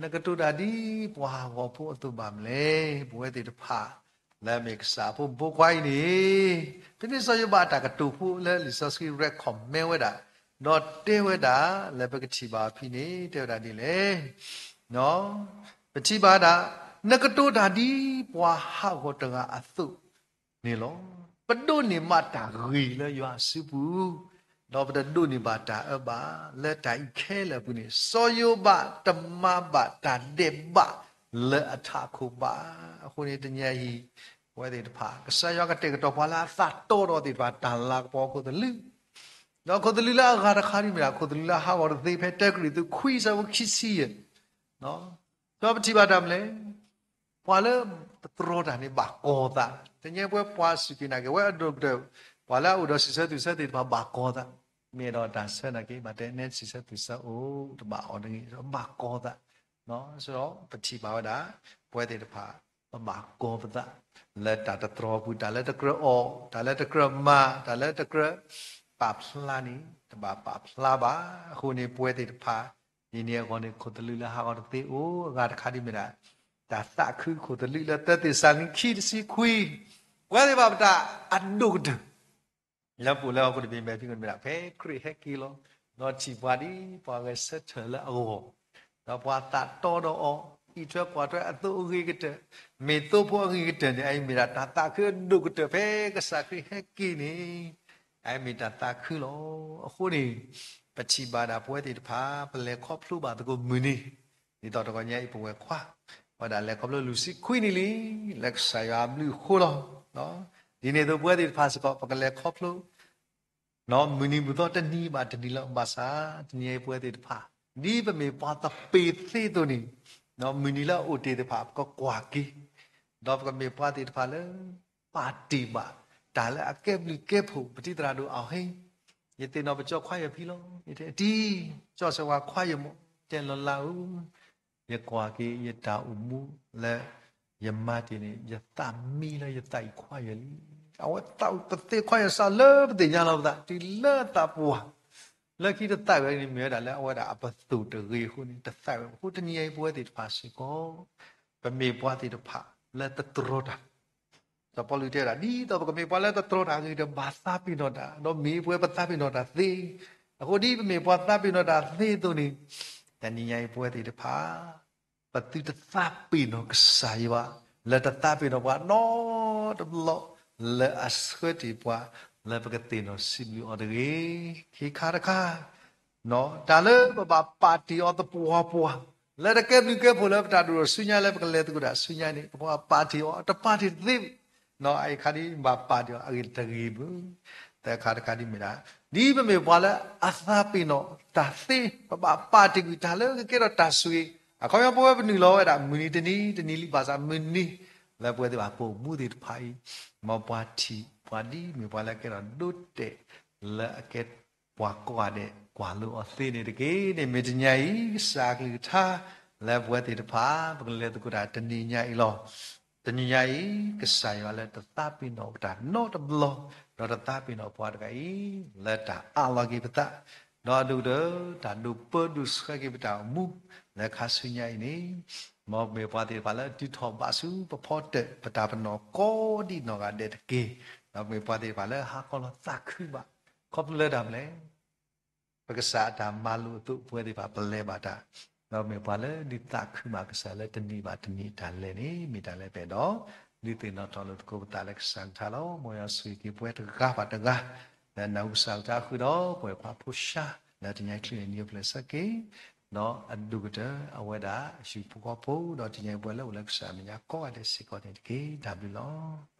နကတိၤတၢ်ဒ်ပှၤဟးဂီၤဖိအသိးဘၣ်မနုၤလဲၣ်, ပဝဲသ့ၣ်တဖၣ် လၢအမ့ၢ်ကစၢ်ဖိမုၣ်ဖိခွါအံၤန့ၣ်, ဖဲန့ၣ်စီၤယိၤဘးအတၢ်ကတိၤဖိလၢလံာ်စီဆှံ recommend ဝဲဒၣ်, ဒီးတဲဝဲဒၣ်လၢပကထံၣ်ဘၣ်အီၤဖဲန့ၣ် တဲဝဲဒၣ်ဒ်လဲၣ်, ပထံၣ်ဘၣ်ဒၣ်, နကတိၤတၢ်ဒ်ပှၤဟးဂီၤတဂၤအသိးန့ၣ်လီၤ. ပဒိးန့ၢ်မးတၢ်ဂ့ၤလၢယွၤအစုပူၤ, ဒီးပတဒိးန့ၢ်ဘၣ်တၢ်အၢဘၣ်. လၢတၢ်အံၤခဲလၢာ်အပူၤန့ၣ် စီၤယိၤဘးတမၤဘၣ်တၢ်ဒဲးဘးလၢအထးခိၣ်ဘၣ်. အဃိန့ၣ်တနံၤအံၤ ပဝဲသ့ၣ်တဖၣ် ကစၢ်ယွၤကတဲာ်ကတီၤပှၤလၢအသးတီဒီးသ့ၣ်တဖၣ် တၢ်လၤကပီၤခိၣ်သလုး, ဒီးခိၣ်သလုးလၢအဂၤတခါဒ်မ့ၢ်ဒၣ် ခိၣ်သလုးလၢအဟးဂီၤတသ့ ဖဲတၢကရံၣ်သူးခွံ အဆၢဖိခံဆံယဲၢ်, ဒီးပထံၣ်ဘၣ်တၢ်မနုၤလဲၣ်, ပှၤလၢတတြီတၢ်န့ၣ်ဘၣ်ကီၤသး, တနံၤအံၤပဝဲပှၤစူၢ်က့ၤနာ်က့ၤ ပဝဲအဒိၣ်ကတၢၢ်, ပှၤလၢအအိၣ်ဒီးစံးဆၢသူၣ်ဆၢသ့ၣ်တဖၣ်ဘၣ်ကီၤသး, မ့ၢ်အဲၣ်ဒိးတၢ်ဆၢနာ်က့ၤ ဘၣ်တဲနဲစံးဆၢသူၣ်ဆၢအိၣ် တဘၣ်အီၣ်တဂ့ၤ ဘၣ်ကီၤသး, ဒီးပထံၣ်ဘၣ်ဝဲဒၣ် ပဝဲသ့ၣ်တဖၣ် ပဘၣ်ကီၤပသး လၢတၢ်တတြီအပူၤ တၢ်လၢတကြၢးအီၣ် တၢ်လၢတကြၢးမၤ တၢ်လၢတကြၢးပာ်ဖျါန့ၣ် တဘၣ်ပာ်ဖျါဘၣ်. အဃိန့ၣ် ပဝဲသ့ၣ်တဖၣ် ဒ်န့ၣ်အဂီၢ်န့ၣ် ခိၣ်သလုးလၢဟးဂီၤတသ့အိၣ် အဂၤတခါဒ်မ့ၢ်ဒၣ် တၢ်သးခုခိၣ်သလုးလၢသၢသ့းစၤလနံ ခံ တဆံခွံ, ပဝဲသ့ၣ်တဖၣ်ပတၢ်အဒိၣ်ကတၢၢ် လၢပအိၣ်လၢဟီၣ်ခိၣ်တဘ့ၣ်အံၤ မ့ၢ်ဒၣ် ဖဲခရံာ်ဟဲက့ၤလီၤ, ဒီးထံၣ်ပှၤဒ်ပှၤဂဲၤဆၢထၢၣ်လၢအဂီၢ်, ဒီးပှၤသးတီဒီးအီၤ အံးထွဲကွၢ်ထွဲအသိးအဂ့ၤကတၢၢ်, မ့ၢ်သိဖိအဂ့ၤကတၢၢ်န့ၣ် အအံၤမ့ၢ်ဒၣ်တၢ်သးခုအဒိၣ်ကတၢၢ် ဖဲကစၢ်ခရံာ်ဟဲက့ၤန့ၣ် အအံၤမ့ၢ်တၢ်သးခုလီၤ. အဃိန့ၣ် ပထံၣ်ဘၣ်ဒၣ်ပဝဲသ့ၣ်တဖၣ် ပလဲၤခီဖျိဘၣ်သကိးမုၢ်နံၤ, ဒ်သိးတဂီၤညါအံၤ ပဝဲၢ်ခွါ ဝဲဒၣ်လဲၤခီဖျိလွံၢ်ဆံခွံနံၣ်လံ လၢကစၢ်ယွၤအဘျုးအဃိလီၤ. ဒ်န့ၣ်အသိးပဝဲသ့ၣ်တဖၣ်စ့ၢ်ကီး ပကလဲၤခီဖျိ မုၢ်နံၤမုၢ်သီတနံၤဘၣ်တနံၤလီၤ. ဘၣ်ဆၣ်တနံၤအံၤပဝဲသ့ၣ်တဖၣ် ဒ်ပမ့ၢ်ပှၤသပ့ၤသ့အသိးန့ၣ် မုၢ်နံၤလၢအအိၣ်တ့ၢ်သ့ၣ်တဖၣ် ပကကွၢ်က့ၤ, ဒီးပကမ့ၢ်ပှၤသ့ၣ်တဖၣ်လၢ ပာ်တ့ၢ်ဘၣ် တၢ်လၢအကဲဘျုးကဲဖှိၣ် ပတံၤသရၣ်ဒိၣ်အဟ့ၣ်, ယသ့ၣ်နီၣ်ပကၠီခွါယဲၢ်ဖံလီၤ. ယတဲတံၤ ကၠီဆၢဝါခွါယဲၢ်မး တဲလီၤလၢအူ ယကွၢ်က့ၤယတၢ်အိၣ်မူလၢ ယမၤတ့ၢ်န့ၣ် ယသးမံလၢယသးအံၤခွါယဲၢ်လံ. အဝဲသးပသ့ခွါယဲၢ်စးလၢပသ့ၣ်ညါလီၤပသး တုၤလၢသးပှၢ် လၢခံတသးဝဲန့ၣ် မ့ၢ်ဝဲဒၣ်လၢအဝဲဒၣ်အပသိၣ်တဂ့ၤအဃိန့ၣ် တသးဝဲအဃိ တနံၤအံၤပဝဲသ့ၣ်တဖၣ်စ့ၢ်ကီး ပမ့ၢ်ပှၤသ့ၣ်တဖၣ်လၢတတြီတၢ် စီၤပီလူးတဲဝဲဒၣ် ဒ်သိးပကမ့ၢ်ပှၤလၢတတြီတၢ်အဂ့ၤဒီး ဘၣ်သးပ့ၤနီၣ်တၢ်, ဒီးမ့ၢ်ပဝဲပသးပ့ၤနီၣ်တၢ်သ့, အဃိဒ်ပမ့ၢ်ပှၤသးပ့ၤနီၣ်တၢ်သ့အသိးန့ၣ်, တနံၤညါအံၤပဝဲသ့ၣ်တဖၣ် ပသုတသးပ့ၤနီၣ်ကစၢ်ယွၤ လၢတသးပ့ၤနီၣ်ပှၤနီတဘျီ လၢအဆှၢတ့ၢ်ပှၤ လၢပကသ့ၣ်နီၣ်စံးဘျုးအီၤတဂ့ၤ. ခံခါတခါ တၢ်လၢပဘၣ်ပာ်တ့ၢ်အီၤသပှၢ်ပှၢ် လၢတကဲဘျုးကဲဖှိၣ်လၢပတၢ်ဒိၣ်ထီၣ်ဆူညါလၢပကလဲၤသကိးတၢ်ဆူညါန့ၣ် ပကဘၣ်ပာ်တ့ၢ်အီၤ တပာ်တ့ၢ်တသ့ အအံၤခါဒ်ဘၣ်ပာ်တ့ၢ်အီၤအဂ့ၢ်တဂ့ၤဘၣ်. သၢခါတခါဒ်မ့ၢ်ဒၣ် ဒ်ပမ့ၢ်ပှၤလၢအသးပ့ၤနီၣ်တၢ်သ့ ပဘၣ်ပာ်တ့ၢ်ကွံာ်တၢ်လၢကကဲထီၣ်တၢ်ဆိၣ်ဂ့ၤ အခီပညီပဝဲပနုာ်လီၤဝဲဒၣ် မုၢ်နံၤတနံၤ တနံၤလံ ဘၣ်ဆၣ်မုၢ်နံၤ လၢပဝဲသ့ၣ်ဘၣ်ပိာ်မူသ့ၣ်တဖၣ်အံၤ မ်ပှၤထံၣ်ပှၤဒ်မ့ၢ်ပှၤလၢအကဲထီၣ်ဒိတဲာ် လၢအကဲပှၤကိးဂၤဒဲး ကွၢ်လိအီၤသ့န့ၣ်တက့ၢ်. န့ၣ်မ့ၢ်တနံၤညါအံၤ ကစၢ်အကလုၢ်ကထါ လၢပဝဲသ့ၣ်တဖၣ် ပကလဲၤသကိးတၢ်တနံၤညါအံၤလီၤ. တနံၤညါအံၤ ကစၢ်ယွၤလၢတသးပ့ၤနီၣ်ပတၢ်နီတဘျီ ဒီးတသးပ့ၤနီၣ်ပှၤတဂၤအံၤ လၢတၢ်အးလီၤက့ၤပသး ဒီးအဒိၣ်ကတၢၢ် တၢ်ဒိးပၢဒိးဆှၢက့ၤပတၢ်အိၣ်မူ လၢခါဆူညါအံၤန့ၣ်, မ်ပမ့ၢ်ပှၤသ့ၣ်တဖၣ်လၢဒုးထီၣ်ဘးဆူပဖီတၢၣ် ပတၢ်ပနီၣ်ကိးဒံးနီၢ်ဂၤဒဲးတက့ၢ်. ဒီးပမ့ၢ်ပှၤသ့ၣ်တဖၣ်လၢဟးခီလီၤသးခုဘၣ်, ခီဖျိလၢတၢ်မနုၤလဲၣ်, ပကစၢ်အတၢ်မၤလိာ်အသိး ပဝဲသ့ၣ်တဖၣ်ပလဲၤဘၣ်တၢ်, ဒီးမ့ၢ်ပှၤလၢဒုးသးခုဘၣ်ကစၢ်လၢတနံၤဘၣ်တနံၤအတၢ်လဲၤန့ၣ် မ့ၢ်တၢ်လၢပအဲၣ်ဒိး ဒုးသ့ၣ်နီၣ်ထီၣ်လိာ်သကိးပသးလၢကစၢ်ကလုၢ်ကထါလီၤ. မ်ယွၤဆိၣ်ဂ့ၤက့ၤပဝဲတဂၤဘၣ်တဂၤ လၢနၢ်ဟူကစၢ်ကလုၢ်ကထါအဃိဒီး ပဝဲပှၤဖိၡါ လၢတနံၤအံၤ ချုးန့ၣ် နံၤအဖျၢၣ်ဆၢက့ၤ ဒီးအဒိၣ်ကတၢၢ် အဝဲဒၣ်အဟံၣ်ဖိဃီဖိ ဒီးတနံၤအံၤပဝဲလၢအိၣ်လၢကစၢ်အမဲာ်ညါကိးဂၤဒဲးစ့ၢ်ကီးန့ၣ်တက့ၢ်. တၢ်ဘျုးလီၤ.